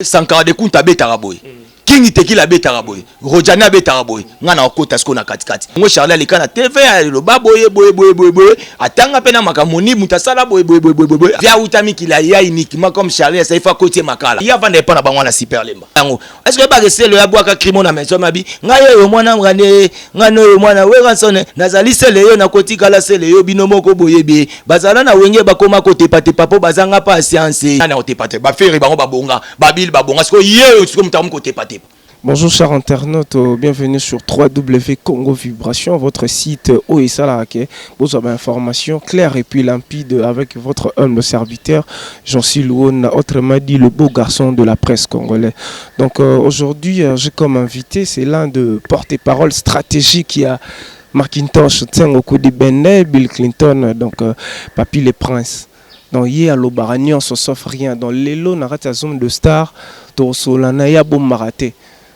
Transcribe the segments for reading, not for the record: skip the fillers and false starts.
Sankara de Kunta abetaka boye, King Tekila abetaka boye, Rojani abetaka boye, ngai na okota sikoyo na katikati. Yango Charlie aleka na TV, aloba boye boye boye boye boye, atanga mpe na makambo ni moto asala boye boye boye boye boye. Via uta mikili aya uniquement comme Charlie asali fa kotie makala. Ye avanda epa na bango na Super Lemba. Yango est-ce que oyebaka eselo ya bwaka crimo na maison mabi ngai oyo mwana ngane ngai oyo mwana Werrason nazali sele yo nakotikala sele yo bino moko boyebi bazala na wenge bakoma kotepatepa mpo bazanga patience. Nani akotepatepa? Ba Ferre bango babonga, babili babonga, sikoyo ye oyo sikoyo moto akomi kotepatepa. Bonjour chers internautes, bienvenue sur 3W Congo Vibration, votre site oyo vous avez information claire et puis limpide avec votre humble serviteur Jean-Cy Louona, autrement dit le beau garçon de la presse congolaise. Donc aujourd'hui, j'ai comme invité, c'est l'un de porte-parole stratégique qui a Macintosh, Tsengo Bende, Bill Clinton, donc Papy le Prince. Donc ye alobaka nyonso sauf rien. Donc lelo na kati ya zone de star tokosola na ye, abombaka te.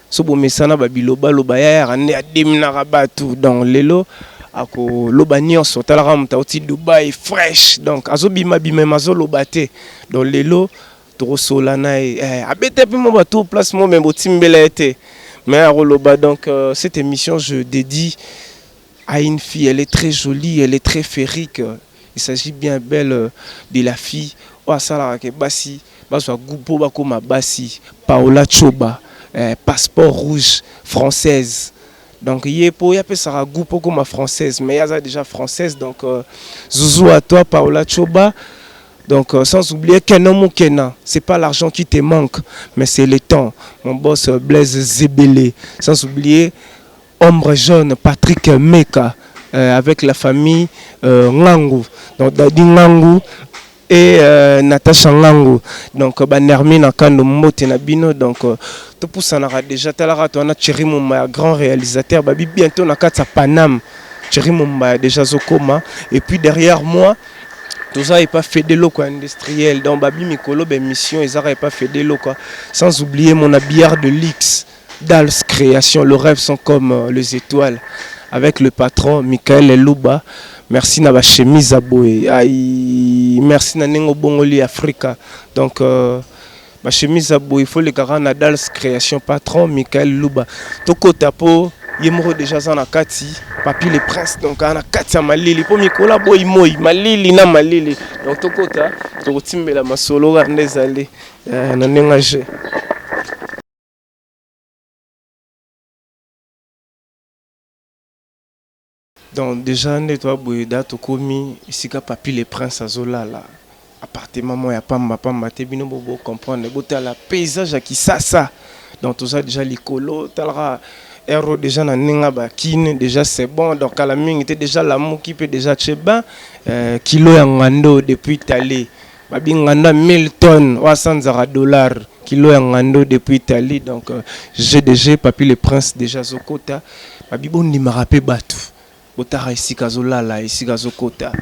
So bomesana babiloba-loba, ya yaka nde ademinaka bato. Donc lelo akoloba nyonso. Talaka moto auti Dubai fresh, donc azobimabima me azoloba te. Donc lelo tokosola na ye, abete mpe mo bato place mo me botimbela ye te, mais akoloba. Donc cette émission, je dédie à une fille, elle est très jolie, elle est très féerique. Il s'agit bien belle de la fille oyo asalaka ke basi bazwa goût mpo bakóma basi, Paola Choba, passeport rouge française. Donc ye mpo ye apesaka goût mpo kóma française, mais ye aza déjà française. Donc zouzou à toi, Paola Choba. Donc sans oublier Kenan Moukena, c'est pas l'argent qui te manque, mais c'est le temps. Mon boss Blaise Zebele, sans oublier Ombre Jaune Patrick Meka, avec la famille Ngangu. Donc Dadi Ngangu et Natacha Ngangu. Donc banermi na kando, mbote na bino. Donc topusanaka déjà. Talaka to wana Thierry Mombaya, grand réalisateur, babi bientôt na kati ya Paname. Thierry Mombaya déjà zokoma. Et puis derrière moi toza epa Fedelo quoi, industriel. Donc babi mikolo baémission ezaka epa Fedelo quoi. Sans oublier mon habillard de luxe, Dals Création, le rêve sont comme les étoiles, avec le patron Michael Eluba. Merci na ba chemise aboye. Aïe, merci na nengo bongoli Africa. Donc ba chemise aboye, il faut les kaka na Dals Création, patron Michael Luba. Tokota po ye moko déjà aza na kati, Papi le Prince. Donc aza na kati ya malili mpo mikolo aboyi moi malili na malili. Donc tokota, tokotimbela masolo kaka nde ezali na ndenge age. Donc déjà nde toaboye da, tokomi esika Papi le Prince azolala, appartement moko ya pamba pamba te. Bino bo comprendre, botala paysage ya Kisasa. Donc toza déjà likolo, talaka ero déjà na ndenge bakine déjà, c'est bon. Donc kala mingi te déjà lamuki mpe déjà tie bain, kilo ya ngando depuis Italie. Babi ngando ya 1000 tonnes oyo asanzaka dollar, kilo ya ngando depuis Italie. Donc GDG Papi le Prince déjà azokota. Babi bondimaka mpe bato botaka esika azolala, esika azokota.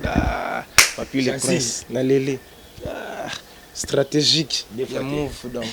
Ah, Papi le Prince na lele, ah, stratégique ya move. Donc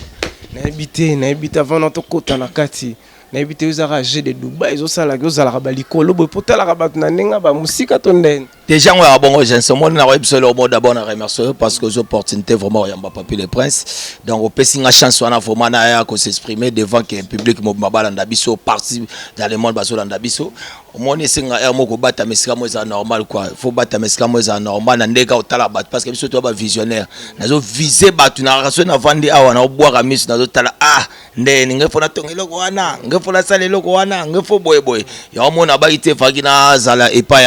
nayebi te, nayebi te, avant na tokota na kati, nayebi te ozalaka jeu de Dubai, ezosalaka ozalaka balikolo boye mpo otalaka bato na ndenge bamosika to ndeni. Déjà ngo ya bongo jense omoni na koyebi biso eloko moko. D'abord na remercie yo parce que ozo opportunité vraiment oyamba Papi le Prince. Donc opesi nga chance wana vraiment naya kos'exprimer devant ke public mobima balanda biso, parti dans le monde bazolanda biso. Omoni, esenga heure moko obatama esika mo ezala normal quoi. Faut batama esika mo ezala normal na ndenge otala bato, parce que biso toya bavisionnaire. Nazovise bato na soki navandi awa, naobwaka miso, nazotala: ah, ndeni ngai fo natonga eloko wana, ngai fo nasala eloko wana, ngai fo boyeboye. Yango mona baki te, efaki nazala epai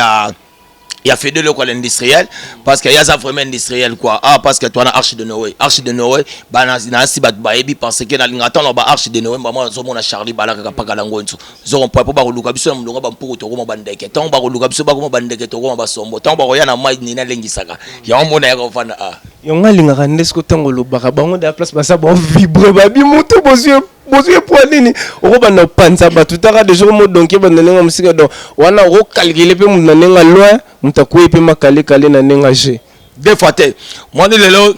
ya Fedele quoi, l'industriel, parce que yaza vraiment industriel quoi. Ah, parce que toi na Arche de Noé, Arche de Noé bana na si bato bayebi, parce que nalinga ntango ba Arche de Noé bama nazomona Charlie balakaka mpaka lango nso zokompoa mpo bakoluka biso na molongo bampuku, tokoma bandeke. Ntango bakoluka biso bakoma bandeke, tokoma basombo. Ntango bakoya na mai nini alengisaka yango mona yaka kofanda ah. Yango alingaka nde soki ntango olobaka bango de la place baza bavibre, babi motu bozwi bozwi po nini okobanda kopanza bato. Taka deja omodonki ebanda ndenge mosika. Donc wana okokalkile mpe motu na ndenge loin, moto akwei mpe makalekale na ndenge age. Deux fois te, moni lelo.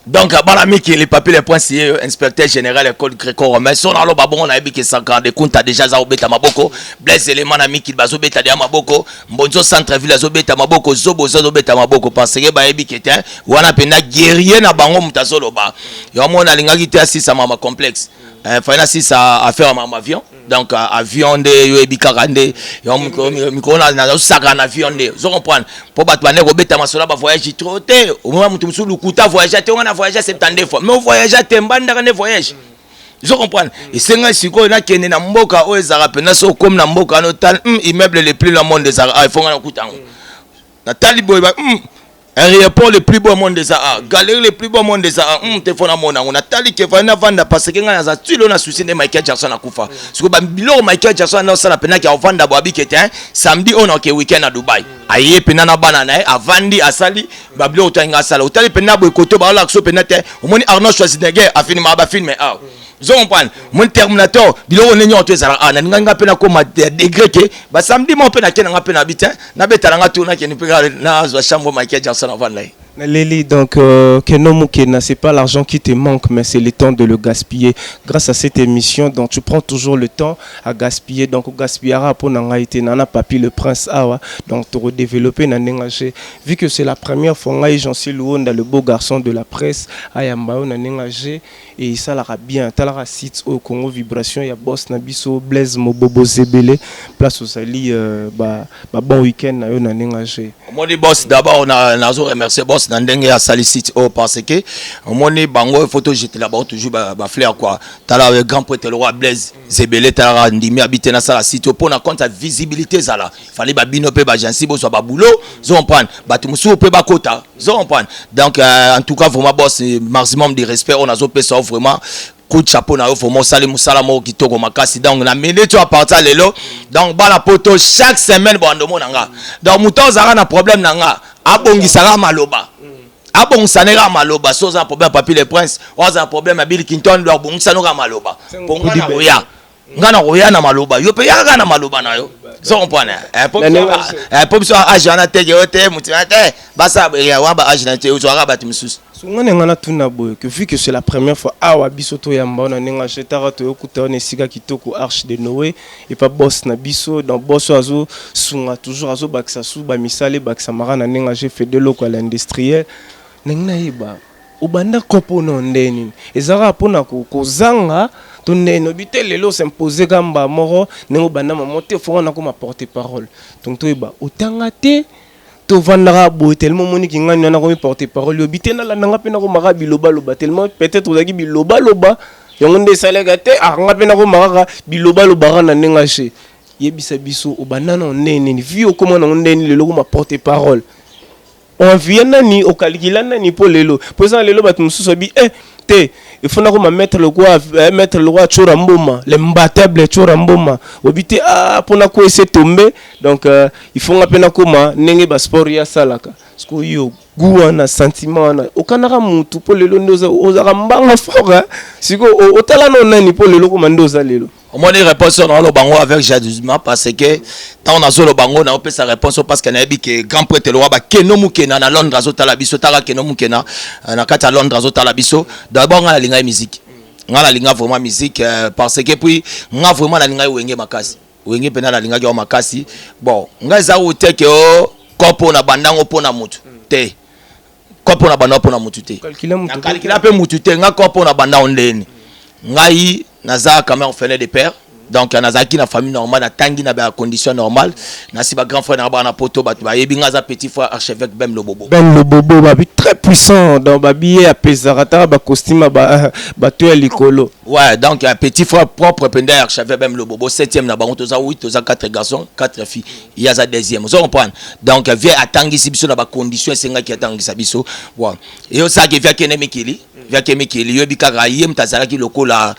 Donc bana mikili, Papi le Prince ye, inspecteur général école gréco-romain. So naloba bongo, nayebi ke Sankara de Kunta déjà aza kobeta maboko. Blaise Elema na mikili bazobeta deya maboko. Mbonzo centre ville azobeta maboko. Zobozo azobeta maboko parce que bayebi ke te wana mpenza guerrier na bango. Moto azoloba yo mona alingaki te asisa mama complexe. Fai nasisa affaire ya mama avion. Donc avion nde yoyebi kaka nde yo mikolo nazosaka na avion nde ozo comprendre, mpo bato bande kobeta masolo ya bavoyage trop te. Omona moto mosusu lukuta, voyage te. Onga na voyage 72 fois, mais ovoyage te, mbandaka nde voyage, ozo comprendre. Esengai sikoyo nakende na mboka oyo ezalaka mpenza. So okomi na mboka wana, otali immeuble le plus le monde ezalaka, ah, ifonga nakuta yango. Natali boye ba aéroport le plus beau monde eza, ah, galerie le plus beau monde eza, ah, te fo namona yango. Natali ke fai navanda parce que ngai naza tilo na souci nde Michael Jackson akufa. Sikoyo babiloko Michael Jackson anda osala mpenaki, avanda bo abike te samedi oyo naoke weekend na Dubai. Aye mpenza na bana na ye, avandi, asali babiloko toalinga asala. Otali mpenza boye kote baolakisa mpenza te. Omoni Arnold Schwarzenegger afilmaka bafilme awa, ozo comprendre. Omoni Terminator, biloko nde nyonso to ezalaka awa. Nalingai nga mpe nakoma ya degré ke basamedi moko mpe nake na nga mpe na bi te, nabetala nga tour, nakende mpe kaka nazwa chambre Michael Jackson avanda ye. Leli, donc, Keno Mukena, c'est pas l'argent qui te manque, mais c'est le temps de le gaspiller. Grâce à cette émission, donc tu prends toujours le temps à gaspiller. Donc, gaspillera pour nanga nana Papi le Prince awa. Donc, tu redévelopper na ndenge. Vu que c'est la première fois, ngai Jean Luonda, le beau garçon de la presse, ayamba yo na ndenge et ça la bien. Talara site au Congo Vibration, il y a boss na biso Blaise Mobobo Zebele, place au sali ba, ba bon week-end na yo na ndenge. Omoni boss, d'abord na nazo remercier boss na ndenge asali site oyo, parce que omoni bango, faut tojetela bango toujours bafleur quoi. Tala grand prêtre le roi Blaise Zebele, talaka ndimi abi te nasala site oyo mpo na compte ya visibilité. Ezala fali babino mpe bagensi bozwa baboulot, zo comprendre, bato mosusu mpe bakota, zo comprendre. Donc en tout cas vraiment boss, maximum de respect oyo nazopesa yo. Vraiment coup de chapeau na yo. Vraiment osali mosala moko kitoko makasi. Donc na minute oyo, à partir ya lelo, donc bana poto, chaque semaine bando omona nga. Donc moto ozalaka na problème na nga, abongisaka maloba, abongisane kaka maloba. So oza na problème ya Papi le Prince, oyo aza na problème ya Bill Clinton, do abongisane kaka maloba, mpo nga na koya, nga na koya na maloba, yo mpe yaka kaka na maloba na yo, so comprendre. Po biso age wana teke yo te, motu wana te, basala wana ba age na te, ozwaka bato mosusu. So nga na nga natuna boye que vu que c'est la première fois awa biso toyamba na ndenge achetaka, toyokuta wana esika kitoko, Arche de Noé epa boss na biso. Donc boss oyo azosunga toujours, azobakisa su bamisala ebakisamaka na ndenge age fede loko ya l'industriel. Ndenge nayeba, obanda kopo na nde nini? Ezalaka mpona kozanga to ndeni obi te lelo s'impose kamba moko ndenge obanda mamo te, fo wana koma porte parole? Donc toyeba, otanga te, tovandaka boye tellement omoniki ngani wana komi porte parole, obi te nalandanga mpe nakomaka bilobaloba, tellement peut-être ozalaki bilobaloba, yango nde esalaka te anga mpe nakoma kaka bilobalobaka na ndenge age. Yebisa biso, obanda na ndenge nini, vi okóma nango ndenge nini lelo okoma porte parole? Oenvie nani? Okalikila nani? Mpo lelo, mpo eza na lelo bato mosusu abi te, il faut nakoma maître le roi, maître le roi Tshoura Mboma, l'imbattable Tshoura Mboma. Obi te, ah, mpona ko ese tombe. Donc il faut nga mpe nakoma ndenge basport ye asalaka. Parce que yo gu wana, sentiment wana, okanaka mutu mpo lelo nde ozalaka mbanga fort. Sikoyo otala no nani mpo lelo okoma nde oza lelo? Omoni, réponse oyo naoloba ngo avec jalousement, parce que ntango nazoloba ngo, naopesa réponse oyo parce que nayebi ke grand prêtre lowa bakeno mokena na Londres azotala biso. Taka keno mokena na kati ya Londres azotala biso. D'abord ngai nalingai musique, ngai nalinga vraiment musique, parce que puis nga vraiment nalingai Wenge makasi. Wenge mpena nalingaki yango makasi. Bon, ngai eza wu te ke o kopo na bandango mpo na mutu te, kopo na bandango mpo na mutu te, nakalikila mpe mutu te. Nga kopo na bandango ndeni, ngai naza quand même orphelin de père. Donc nazalaki na famille normale, natangi na bacondition normale. Nasi ba grand frère na bana poto, bato bayebi nga aza petit frère archevêque Bem Lobobo. Ben Lobobo, babi très puissant. Donc babi ye apesaka taka bacostume bato ya likolo. Ouais, donc un petit frère propre mpenza ya archevêque Bem Lobobo, septième na bango. Toza 8, toza 4 garçons, 4 filles, ye aza deuxième, ozo comprendre. Donc vie atangisi biso na bacondition esengaki atangisa biso. Bon, ye osalaki vie akende mikili, vie ake mikili. Yoyebi kaka ye moto azalaki lokola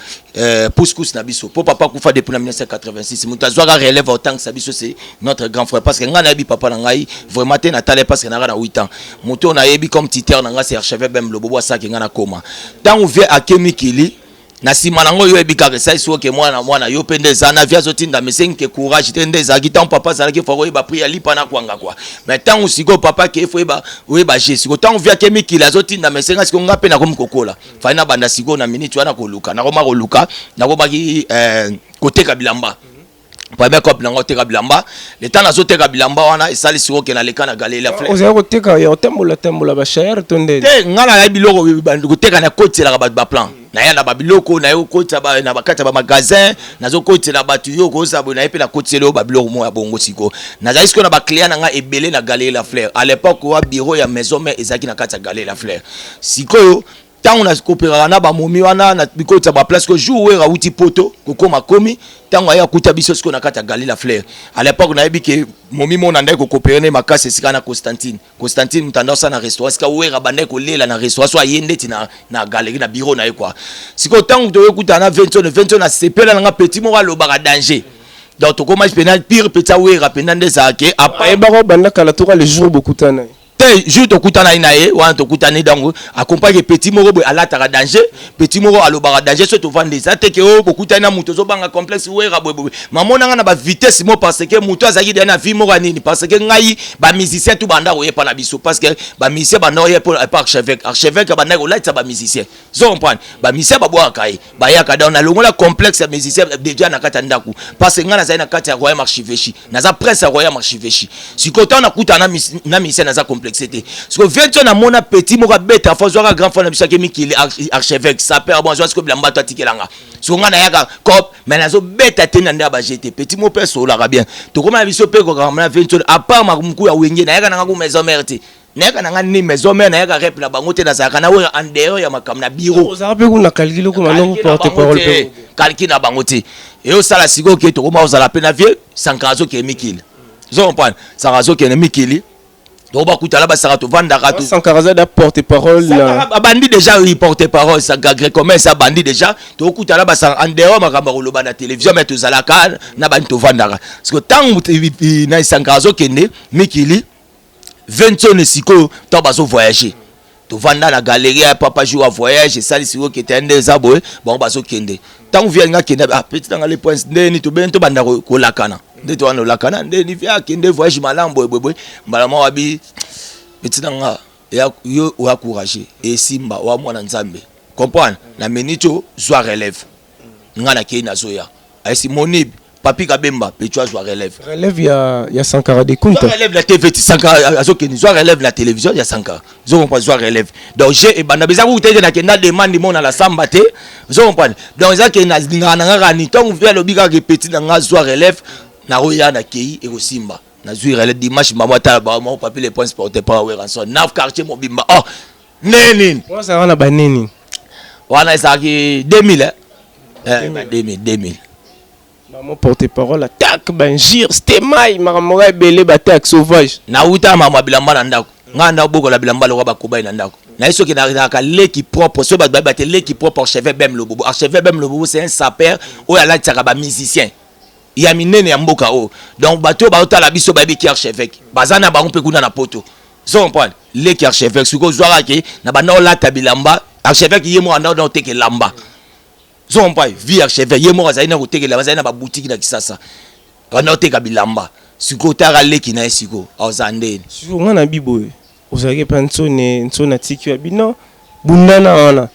pousse-pousse na biso, mpo papa akufa depuis na 1986. Moto azwaka relève otangisa biso, c'est notre grand frère, parce que ngai nayebi papa na ngai vraiment te. Natala parce que nanga na 8 ans. Moto oyo nayebi comme tuteur na ngai, c'est archevêque Bem Lobobo. Asalaki ngai nakoma. Ntango vie ake mikili, Na nsima nango, yo oyebi kaka, esali soki mwana mwana yo mpe nde eza na vie, azotinda mesengi ke courage te. Nde ezalaki ntango papa azalaki, faut koyeba prix ya lipa na kwanga kwa. Mais ntango sikoyo papa ke faut oyeba, oyeba je sikoyo ntango vie ake mikili, azotinda mesenga. Sikoyo nga mpe nakomi kokola, fai nabanda sikoyo na minute wana koluka. Nakoma koluka, nakomaki koteka bilamba. Premier cope nango, oteka bilamba. Le temps nazoteka bilamba wana, esali sikoyo ke naleka na galerie ya Fleur. Ozali koteka ya otambola tambola bashayare to nde? Te, nga nayebi biloko koteka, nakotiselaka bato baplan. Naya na babiloko, naye kokotisa na bakati ya bamagasin, nazokotela bato. Yo koza boye, naye mpe nakotisela oyo babiloko moko ya bongo. Sikoyo nazali sikoyo na baclient na nga ebele na galerie La Fleur. À l'époque wa bureau ya Maison Mère ezalaki na kati ya galerie La Fleur. Sikoyo ntango nakopekaka na bamomi wana na bikotisa baplace ko, jour Wera awuti Poto kokóma, komi ntango aye akuta biso sikoyo na kati ya galerie La Fleur. À l'époque nayebi ke momi mo na ndaki kokopere ne makasi esika na Constantine. Constantine moto anda osala na restaurant esika Wera bandaki kolela na restaurant, so aye ndeti na galerie, na bureau na ye kwa. Sikoyo ntango toyokutana na Venson, Venson asepela nanga, petit moko alobaka danger. Donc tokomaki mpena pire petit awera mpena nde ezalaka ke Ayebaka obanda kala toka le jour bokutana? Te, jour tokutana na ye wana, tokutani, donc akompaki petit moko boye alataka danger, petit moko alobaka danger. So tovanda, eza te ke oyo bokutani na moto ozobanga complexe Wera boye boye. Mamonanga na bavitesse mo, parce que moto azalaki deya na vie moko ya nini, parce que ngai bamusicien tu banda koyepa na biso, parce que bamusicien banda koyepa epa archevêque. Archevêque bandaki kolatisa bamusicien, zo comprendre, bamusicien babwakaka ye, bayaka. Donc nalongola complexe ya musicien déjà na kati ya ndako, parce que ngai nazali na kati ya royaume archevêché, naza prince ya royaume archevêché. Sikoyo ntango nakutana na musicien, naza complexe te. Sikoyo ventio namona petit moko abeta fo, azwaka grand frère na biso ake mikili, archevêque saper. Bon, azwa sikoyo bilamba to atikelanga. Sikoyo ngai nayaka cop, mais nazobeta te na nde ya bagete. Petit moko mpe asololaka bien. Tokóma na biso mpe kokaka na ventio. À part mamuku ya Wenge, nayaka nanga ku Maison Mère te, nayaka nanga ni Maison Mère, nayaka rep na bango te. Nazalaka na Wera en dehors ya makambo na bureau. Ozalaka mpe kuna calcul okoma nongo porte parole mpe? Calcul na bango te. Eyosala sikoyo ke tokoma kozala mpe na vie. Sankara azokende mikili, ozo comprendre, Sankara azokende mikili, to bakutana basaka, tovandaka. Sankara aza da porte parole na Abandi déjà porte parole. Sankara Grécommerce abandi déjà. Tokutana basaka en dehors makambo ya koloba na télévision, mais tozalaka na bani, tovandaka. Parce que ntango na Sankara azokende mikili, 20 sikoyo ntango bazovoyage, tovanda na galerie ya papa. Jour ya voyage esali sikoyo kete nde eza boye, bango bazokende. Ntango vie alingi akende, ah, petit nanga le prince, ndeni tobeni, tobanda kolakana nde towana olakana ndeni vie akende voyage malamu boye boye boye. Mbala moko abi: "Petit nanga, yo oya courage, esimba, oya mwana Nzambe, comprendre na minute oyo, zwa relève. Nga nakei, nazoya." Ayesi monibe Papi Kabemba petu azwa relève. Relève ya Sankara de Kunta? Zwa relève na TV ti Sankara azokende, zwa relève na télévision ya Sankara, ozo comprendre, zwa relève. Donc je ebanda eza kuku te ke nakenda demande mo na la samba te, ozo comprendre. Donc eza ke nalingaka na nga kaka ni ntango vie alobi kaka: "Petit na nga, zwa relève, nakoya, nakei, ekosimba." Nazwi relève dimanche, mama tala bamo Papi le Prince porte parole Werrason na quartier mobimba. Oh, nde nini? Ozalaka na banini? Wana ezalaki 2000, eh? 2000, 2000. Mamo porte parole, attaque banjir stemai, makambo moko ebele, baattaque sauvage. Nauta mama bilamba na ndako, ngai nda bokola bilamba lokwa bakobai na ndako naye. Soki nazalaka leki propre, soki bato bayeba te, leki propre archevêque Bem Lobobo. Archevêque Bem Lobobo, c'est un sapeur oyo alatisaka bamusicien ya minene ya mboka oyo. Donc bato oyo baotala biso bayebi ki archevêque baza na bango mpe kuna na Poto, zo comprendre, leki archevêque. Soki ozwaka ke na banda olata bilamba, archevêque ye moko anda oteka elamba, zo comprendre, vie archevêque ye moko azali na koteka elamba, azali na babutiki na Kisasa, banda oteka bilamba. Sikoyo otaka leki na ye, sikoyo aoza ndeni? Sikoyo nga na biboye, ozalaki mpe ntsone ntsone, atiki yo bino bundana wana,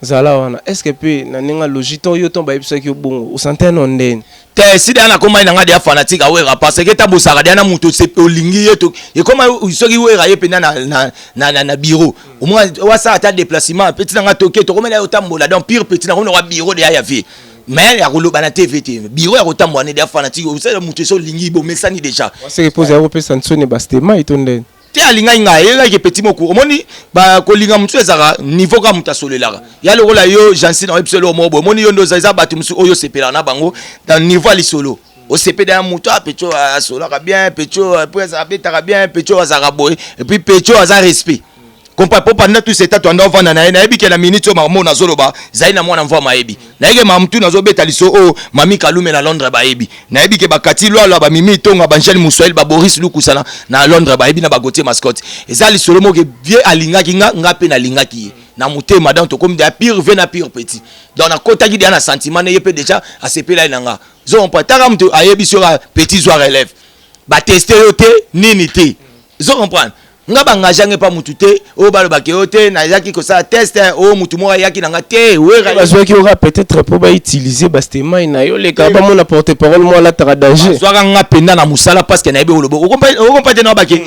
zala wana. Est ce que mpe na ndenge logique to yo to bayebisaki yo bongo, osante no ndeni? Te, sidi ya nakomai na nga deya fanatique awera, parce que tambosaka deya na moto olingi ye to ekoma. Soki Wera ye mpenza na bureau, omoi wasala ata déplacement, petit nanga toke, tokomela yo otambola. Donc pire petit nakomi na bureau deya ya vie, mais ya koloba na TV te, bureau ya kotambola ne deya fanatique. Osala moto esi olingi, bomesani déjà. Waseke mpo ozali kopesa ntsone bastema to ndeni? Te, alingai ngai, eyelaki petit moko. Omoni, bakolinga mosusu ezalaka niveau kaka moto asolelaka ya lokola yo Jansi na oyebi biso eloko moko boye. Omoni yo nde eza bato mosusu oyo osepelaka na bango na niveau ya lisolo, osepeli ya moto a pecho asolaka bien, pecho abetaka bien, pecho azalaka boye, et puis pecho aza respect kompa po pendant tout ce temps toanda ovanda na ye. Nayebi ke na minute oyo makambo nazoloba zali na mwana mvwa mayebi, nayebi ke mamutu nazobeta liso oyo mami Kalume na Londres bayebi, nayebi ke bakati lwalwa, bamimi Tonga, bangele Muswahili, baboris Lukusa na Londres bayebi, na bagotier Mascotte. Eza lisolo moko vie alingaki nga, nga mpe nalingaki ye. Na motema, donc tokomi deya pire vieux na pire petit. Donc nakotaki deya na sentiment ne ye mpe déjà asepelaki na nga. Zo comprendre? Taka moto ayebi soki petit zwa relève, bateste yo te, nini te. Zo comprendre? Nga baengage nge mpa mutu te oyo balobaki yo te. Nazalaki kosala test oyo mutu moko ayaki na nga te. Wera Bazwaki oka peut-être mpo bautilize bastemai na yo, leka bamona porte parole mo alataka danger. Bazwaka nga mpenza na mosala parce que nayebi koloba. Okompa te na bake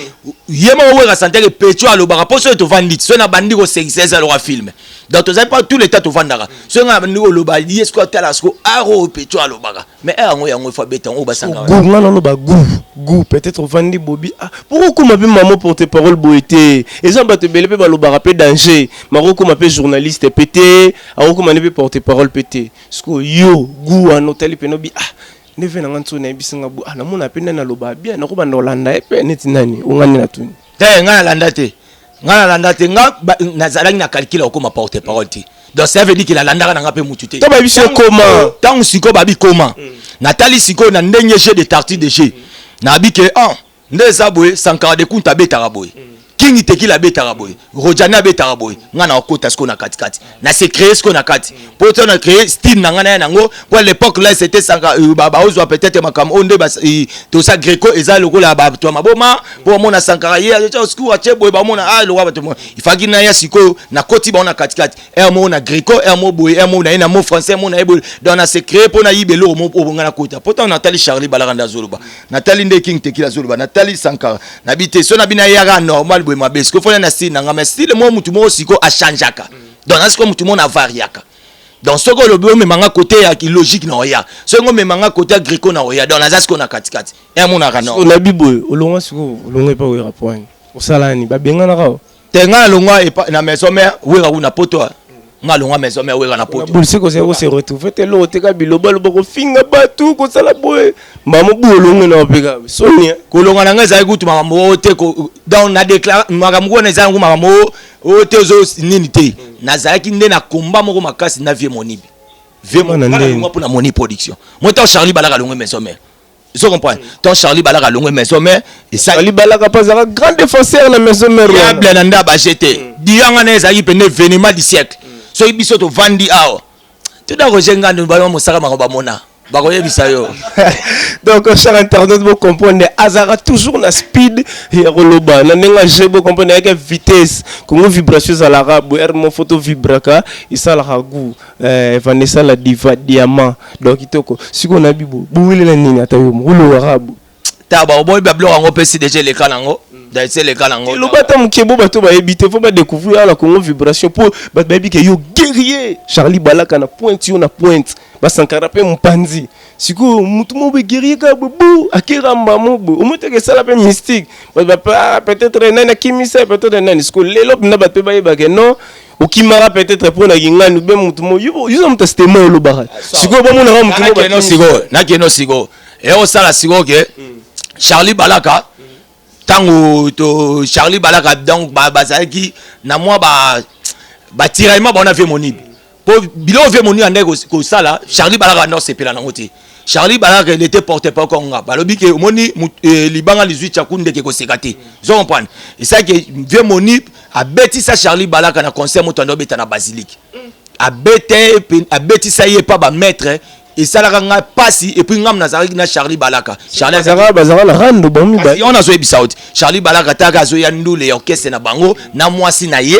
ye moko Wera santeke pecho alobaka mpo soki tovandi ti soki nabandi kosekisa, eza loka film. Donc tozali pas tout le temps tovandaka. Soki nga nabandi koloba, ye siko atala siko aro oyo pecho alobaka, mais e yango efo abeta yango oyo basangaka. Goût nga naloba goût peut-être ovandi bobi, ah, pour okóma mpe mamo porte parole boye te. Eza bato ebele mpe balobaka mpe danger, makokóma mpe journaliste mpe te, akokóma nde mpe porte parole mpe te. Sikoyo yo goût wana otali mpe nobi, ah, ndeve na nga ntso nayebisinga bu, ah, namona mpe nani alobaka bien, nakobanda kolanda ye mpe neti nani onga nde natuni. Te, nga nalanda te, nga nalanda te. Nga nazalaki na calcul ya kokóma porte parole te. Donc ça veut dire que nalandaka na nga mpe mutu te. To bayebi so ekoma. Ntango sikoyo babi koma, natali sikoyo na ndenge jeu de tarti de jeu, nabi ke ah, nde eza boye. Sankara de Kunta abetaka boye, Kingi Tekila abetaka boye, Rojani abetaka boye. Nga na okota sikoyo na katikati, na se créer sikoyo na kati mpo to na créer style na nga na ye nango. Po à l'époque là c'était Sanka, baozwa peut-être makambo oyo nde tosa greco eza lokola bato ya maboma mpo bamona Sankara ye sikoyo atie boye, bamona ah, lokola bato ifaki na ya sikoyo nakoti bango na katikati, air moko na greco, air moko boye, air moko na ye na mot français moko na ye boye. Donc na se créer mpo nayiba eloko moko oyo nga nakota. Po ntango natali Charlie Balaka nde azoloba, natali nde King Tekila azoloba, natali Sankara, nabi te so nabi nayaka normal boye mabe. Sikoyo fona na style na nga, mais style moko mutu moko sikoyo achangeaka. Donc na sikoyo mutu moko na variaka. Donc soki olobi omemanga côté ya logique na oya, soki omemanga côté ya greco na oya. Donc naza sikoyo na katikati, emonaka no. Nabi boye, olongwa sikoyo, olongwa epa Wera po wani osala nini? Babenganaka o? Te, nga nalongwa na maison mère, Wera kuna poto. Nga alongwa maison mère, Wera na poto. Bolise kozala kose retrouve te, eloko te, ka biloba loba, kofinga bato, kosala boye, mama bu olongwe na opeka soni. Kolonga na ngai ezalaki kutu makambo oyo te. Donc na déclare makambo wana eza yango makambo oyo te, ozo nini te. Nazalaki nde na komba moko makasi na vieux Monibe, vieux Monibe mpona Moni Production. Moi ntango Charlie Balaka alongwe maison mère, zo comprendre, ntango Charlie Balaka alongwe maison mère. Charlie Balaka mpo azalaka grand défenseur na maison mère. Diable na nde abaje te diyanga na ezalaki pene événement du siècle. Soki biso tovandi awa, tuda Roger Ngando bana mosaka makambo bamona bakoyebisa yo. Donc cher internaute, bo comprendre, azalaka toujours na speed ya koloba na ndenge age. Bo comprendre, ayaka vitesse. Kongo Vibration ezalaka boye, aire mo photo vibraka, esalaka goût. Vanessa la Diva Diamant, donc kitoko. Sikoyo nayebi bo bowelela nini? Ata yo moko olobaka bo. Ta baoboyi babiloko yango mpesi déjà eleka nango, esi eleka nango. Eloba ata moke bo bato bayebi te, fo badécouvrir awa na Congo Vibration, mpo bato bayebi ke yo guerrier Charlie Balaka na pointe, yo na pointe, basankara mpe mopanzi. Sikoyo motu moko boye guerrier kaka boye bu akeramba mo boye, omoi teke esala mpe mystique. Bato peut-être nani akimisa, peut-être nani. Sikoyo lelo mpenza bato mpe bayebake non, okimaka peut-être mpo na kingani be motu mo yoza moto asitema olobaka. Sikoyo bamonaka motu mo. Sikoyo nakeno, sikoyo eyosala sikoyo ke Charlie Balaka, ntango to Charlie Balaka, donc bazalaki na mwa batiraillement baona vieux Monibe, mpo biloko vieux Monibe andaki kosala, Charlie Balaka anda osepela nango te. Charlie Balaka, il était porte parole nga. Balobi ke omoni libanga lizwi tyaku ndeke koseka te. Zo comprendre? Esalaki vieux Monibe abetisa Charlie Balaka na concert moto anda obeta na basilique. Abete, abetisa ye epa bamaître. Esalaka ngai pasi. Et puis ngam nazalaki na Charlie Balaka. Bazalaka na rando bango mibale. Wana azoyebisa yo te, Charlie Balaka taka azoya ndule ya orchestre na bango na mwasi na ye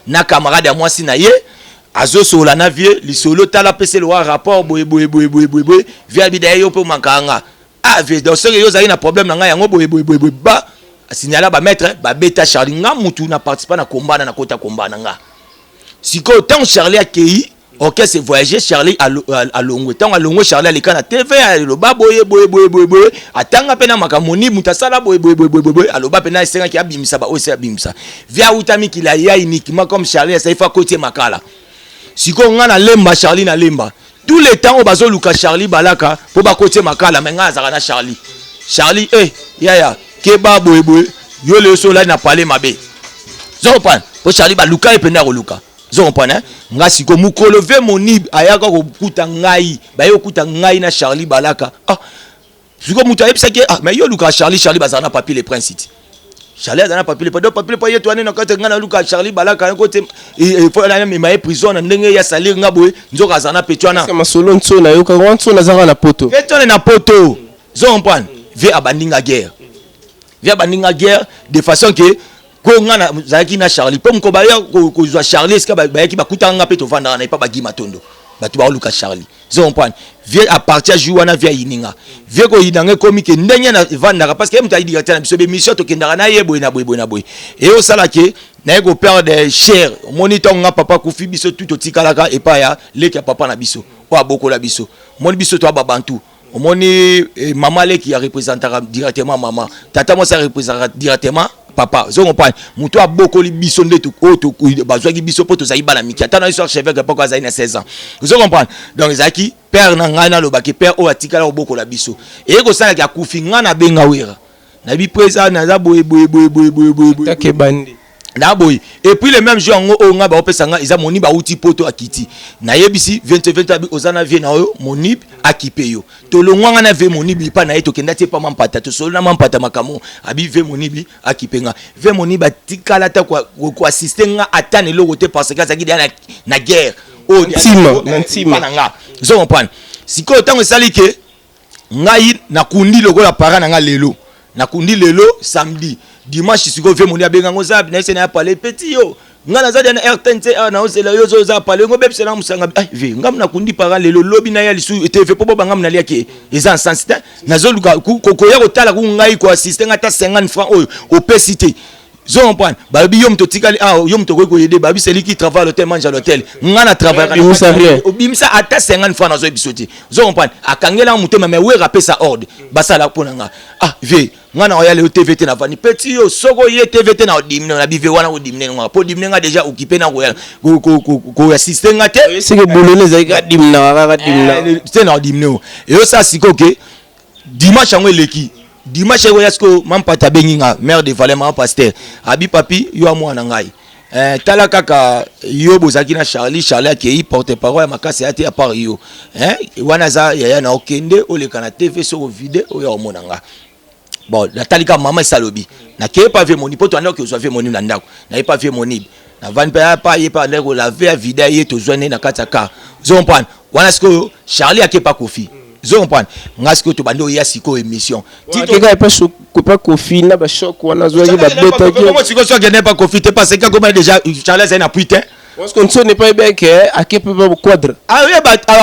na camarade ya mwasi na ye, azosola na vieux lisolo. Tala, apesa elowa rapport boye boye boye boye boye boye. Vieux abida ye, yo mpe omankaka nga. Ah vieux, donc soki yo ozalaki na problème na ngai yango boye boye boye boye, ba asignala bamaître, babeta Charlie. Nga mutu na participa na komba na nakota komba na nga. Sikoyo ntango Charlie akei orchestre voyage, Charlie alongwe. Ntango alongwe, Charlie aleka na TV, aloba boye boye boye boye boye, atanga mpe na makambo ni moto asala boye boye boye boye boye, aloba mpe na esengaki abimisa baoyo esi abimisa. Vieux awuta mikili, aya uniquement comme Charlie asali fa kotie makala. Sikoyo nga nalemba Charlie, nalemba tout le temps oyo bazoluka Charlie Balaka mpo bakotie makala, me ngai azalaka na Charlie. Charlie, eh yaya, keba boye boye, yo lelo so olali na pale mabe. Zo comprendre? Mpo Charlie baluka ye mpenza ya koluka. Zo comprendre? Nga sikoyo mokolo vieux Monibe ayaka kokuta ngai, baye kokuta ngai na Charlie Balaka. Ah, sikoyo moto ayebisaki: ah, mais yo olukaka Charlie, Charlie bazala na Papi le Prince ti. Charlie aza na Papi Lepa. Donc Papi Lepa ye to ane na kati nga na luka Charlie balaka yango te, il faut na mema ye prison na ndenge ya salir nga boye, nzoka aza na petit wana. Masolo ntso na yoka wana, ntso nazaka na poto. Petit wana na poto, zo comprendre, vie abandi nga guerre, vie abandi nga guerre de façon que ko nga nazalaki na Charlie, mpo moko baya kozwa Charlie esika bayaki, bakutaka nga mpe tovandaka na epa bagima tondo, bato baoluka Charlie, zo comprendre. Vie à partir jour wana, vie ayini nga, vie koyina nga ekomi ke ndenge navandaka, parce que ye moto ayi directeur na biso, bémission tokendaka na ye boye na boye, boye na boye, eyosala ke naye koperdre cher. Omoni, ntango nga papa kufi, biso tu totikalaka epai ya leki ya papa na biso oyo abokola biso. Omoni, biso toya babantu. Omoni, mama leki arepresentaka directement mama, tata mwasi arepresentaka directement papa, zo comprendre. Moto abokoli biso nde oyo bazwaki biso mpo tozali bana mike, ata na biso archevêque epoko azali na 16 ans, ozo comprendre. Donc ezalaki père na ngai, nalobaki père oyo atikala kobokola biso. Eye kosalaki akufi, ngai nabenga Wera, nayebi président naza boye boye boye boye boye boye boye. Take bandi. Na boye. Et puis le même jour yango oyo ngai baopesa ngai eza Monib auti poto akiti, nayebisi 20 20 abi oza na vie na oyo Monib akipe yo. Tolongwanga na ve Monib epa na ye, tokenda ti epa Mampata, tosolo na Mampata makambo abi ve Monib akipe nga. Ve Monib atikala ata koassiste nga ata na eloko te, parce que azalaki deya na guerre oyo. Ntima, na ntima. Na nga, ozo comprendre. Sikoyo ntango esali ke ngai nakundi lokola para na nga lelo, nakundi lelo samedi, dimanche sikoyo ve Moni abenga ngo oza na ese na ya pale petit yo, nga naza dia na RTNC awa, naozela yo, oza pale ngo bebisela mosanga. Ai ve ngam nakundi para lelo, lobi na ya lisu TV mpo boba ngam naliaki eza nsens te. Nazoluka koya kotala ku ngai koassiste nga ata 50 francs oyo opesi te, zo comprendre. Balobi yo moto otikali awa, yo moto okoki koyede. Balobi celui qui travaille à l'hôtel mange à l'hôtel. Nga na travaille. Obimisa rien. Obimisa ata 50 francs, nazoyebi biso te, zo comprendre. Akangela motema, mais Wera apesa ordre basala mpo na nga. Ah ve, nga na oya lelo TV te, navandi petit yo, soki oye TV te na odimine na bive wana, odimine nga mpo odimine nga déjà okipe na koya koassiste nga te. Seke bololo ezalaki kadimnaka kaka dimna. Te, na odimine o eyosala sikoyo ke dimanche yango eleki, dimanche ekoya sikoyo Mampata abengi nga, mare de valeur, mama pasteur, abi papi yo amwana ngai. Tala kaka yo bozalaki na Charlie, Charlie akei, porte parole ya makasi aya te à part yo, wana aza yaya na okende oleka na TV soki ovide oyo omona nga. Bon, natali kaka mama esalobi, nakeye pa vie Moni mpo toandaki kozwa vie Moni na ndako. Naye pa vie Moni, navandi mpe pa ye mpe andaki kolave ya vida ye, tozwa nde na kati ya car, ozo comprendre. Wana sikoyo Charlie ake pa Kofi, ozo comprendre. Nga sikoyo tobandi oya sikoyo émission. Akeka epa Kofi na bachoc wana azwaki, babetaki. Sikoyo so akende pa Kofi te, parce que akoma déjà Charlie azali na pui te. Parce que nso ne pas ebeke ake mpe ba quadre.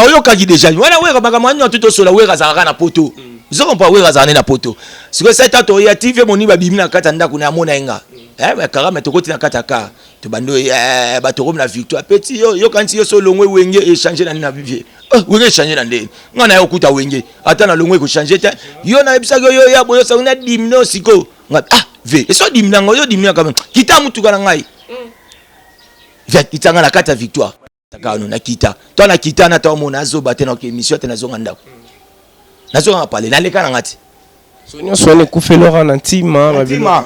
Oyokaki déjà wana Wera makambo wana nyonso tosola. Wera azalaka na poto, ozo comprendre. Wera azalaka nde na poto. Sikoyo esali ta toya TV, Moni babimi na kati ya ndako na amona ye nga kara, me tokoti na kati ya car, tobandi bato komi na Victoire. Petit yo yokanisi yo so olongwe Wenge échange na nini na vie? Wenge échange na ndeni? Nga na ye okuta Wenge, ata na longwe ekochange te. Yo nayebisaki yo ya boye, osangi na dimino sikoyo nga. Ah ve eso dimina ngo, yo dimina quand même, kita mutuka na ngai kitanga na kati ya Victoire kano, nakita to nakita na to omona azoba te, naoke émission te, nazonga ndako, nazonga pale, naleka na nga te. So nyonso wana ekufelaka na ntima. Ntima,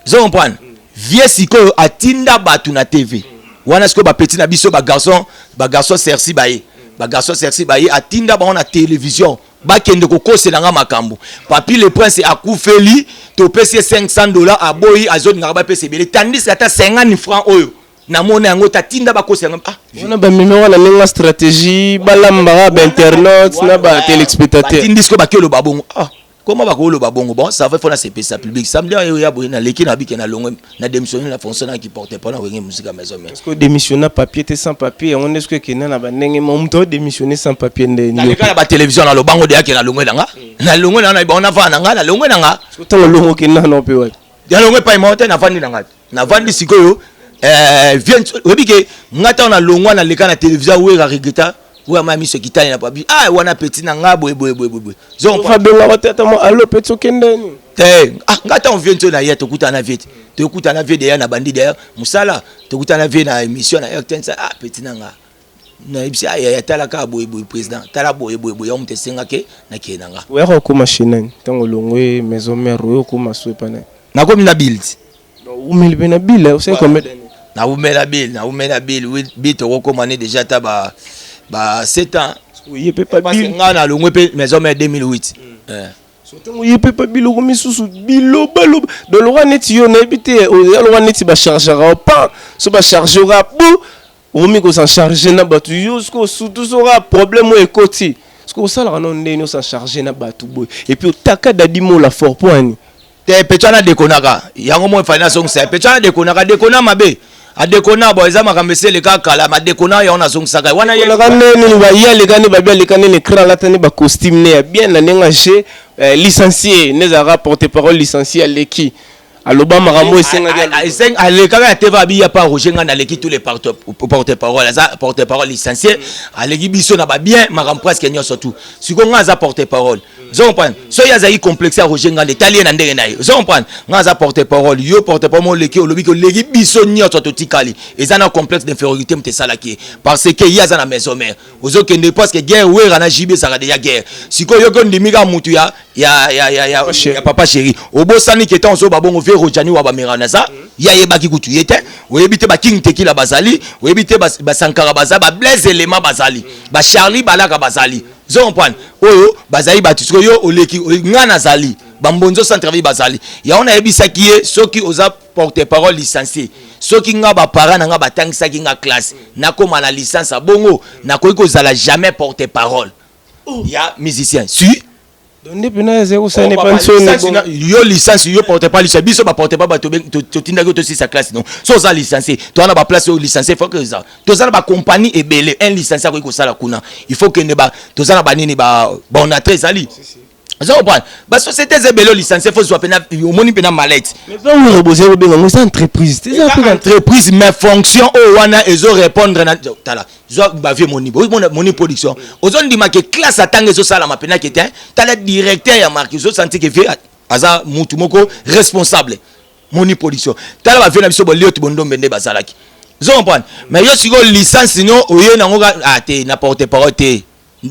zo comprendre. Vie sikoyo atinda bato na TV wana, sikoyo bapeti na biso bagarçon, bagarçon Cerci baye, bagarçon Cerci baye, atinda bango na télévision bakende kokosela nga makambo. Papi le Prince akufeli, topesi ye 500 $, aboyi, azolingaka bapesa ebele, tandis ata 50 francs oyo namona yango tatinda bakosela nga. Ah. Wana bamemi wana ndenge stratégie balambaka bainternaute na batéléspectateur. Batindi sikoyo bake oloba bongo. Ah, comment bakoloba bongo? Bon, ça va, faut nasepesa public. Samedi oyo ya boye naleki na bike na longwe, na démissionné na fonction na ki porte parole na Wenge Musique Maison Mère. Parce que démissionner papier te, sans papier yango nde soki ekende na bandenge mo moto odémissionner sans papier nde. Naleka na batélévision, na lobango de yake na longwe na nga, na longwe na nga, bango navanda na nga, na longwe na nga. Ntango olongo okende nano mpe wapi? Ya longwe epai moko te, navandi na nga, navandi sikoyo. Vie oyebi ke nga ntango nalongwa, naleka na télévision, Wera regreta, oyo ama miso ekitani na papi. Ah, wana petit na nga boye boye boye boye. Abengaka te ata mo alo petit okendeni? Te. Ah, nga ntango vie nto na ye, tokutana na vie te, tokutana na vie deya na bandi deya mosala, tokutana na vie na émission na RTNC. Ah, petit na nga, nayebisi ayaya, tala kaka boye boye, président, tala boye boye boye, yango moto esengaki nakende na nga. Oyaka okóma chez nani ntango olongwe Maison Mère? Oyo okóma so epa nani? Nakomi na Bill. Umeli mpe na Bill, osali combien d'années? Naumela Bill, naumela Bill, Bill tokokóma ne déjà ata ba 7 ans. Oye mpe pa Bill. Nga nalongwe mpe Maison Mère 2008. Ntango ye mpe pa biloko misusu bilobaloba, donc lokwa neti yo, nayebi te, oza lokwa neti bachargeaka yo pan. So bacharge oka bu, okomi kosan charge na bato. Yo siko, surtout soka problème oyo ekoti, siko osalaka nano ndenge osan charge na bato boye, et puis otaka Dadi Mola fort po ani? Te, peto wana dekonaka yango mo efali nazongisa ye. Peto wana dekonaka, dekona mabe, adekona. Bon, eza makambo esi eleka kala, madekona yango nazongisaka ye wana ye. Olaka nde nini? Baye aleka nde babi, aleka nde na écran, alata nde bacostume ne ya bien na ndenge age licencié nde ezalaka porte parole licencié. Aleki, aloba makambo esengaki aloba. Alekaka ya teva abi ya pa Roger Nganda, aleki tous les porte parole, aza porte parole licencié, aleki biso na babien, makambo presque nyonso tout. Sikoyo nga aza porte parole, ozo comprendre? So ye azalaki complexe ya Roger Nganda, etali ye na ndenge na ye, ozo comprendre? Nga aza porte parole, yo porte parole mo oleki, olobi ke oleki biso nyonso totikali, eza na complexe d'infériorité moto esalaki ye, parce que ye aza na maison mère, ozokende parce que guerre Wera na JB ezalaka déjà guerre. Sikoyo yoki ondimi kaka mutu ya Papa Chéri. Ya papa chéri, obosani ke ntango ozoba bongo ve Rojani wa bamera naza, ye ayebaki kutu ye te. Oyebi te baking Tekila bazali, oyebi te basankara baza, bablaise elema bazali, bacharli balaka bazali, ozo comprendre? Oyo bazali bato. Sikoyo yo oleki, nga nazali bambonzo centre ville bazali. Yango nayebisaki ye, soki oza porte parole licencié, soki nga baparent na nga batangisaki nga classe, nakóma na licence ya bongo, nakoki kozala jamais porte parole ya musicien si. Donc nde mpena ezali kosala Oh, ne papa, pa nsoni. licence yo licence, yo porte pas licencié, biso baporte pas bato totindaki yo tosisa classe. Non, so oza licencié, toza na baplace oyo licencié faut que eza, toza na bacompagnie ebele, un licencié akoki kosala kuna. Il faut kende ba, toza na banini, baonatre ezali, oza comprendre? Basociété eza ebele oyo licencié faut zwa mpena, omoni mpena malete. Mais mpe bozali kobenga yango eza entreprise te, eza eza mpe entreprise, mais fonction oyo wana ezo répondre na tala, zwa bavie moni omona moni production, ozondima ke classe atanga ezosalama mpena ke te. Tala directeur ya marque, ozosanti ke vie aza mutu moko responsable moni production. Tala bavie na biso bolioti bondombe nde bazalaki, ozo comprendre? Mais yo sikoyo licence no oye nango ah te, na porte parole te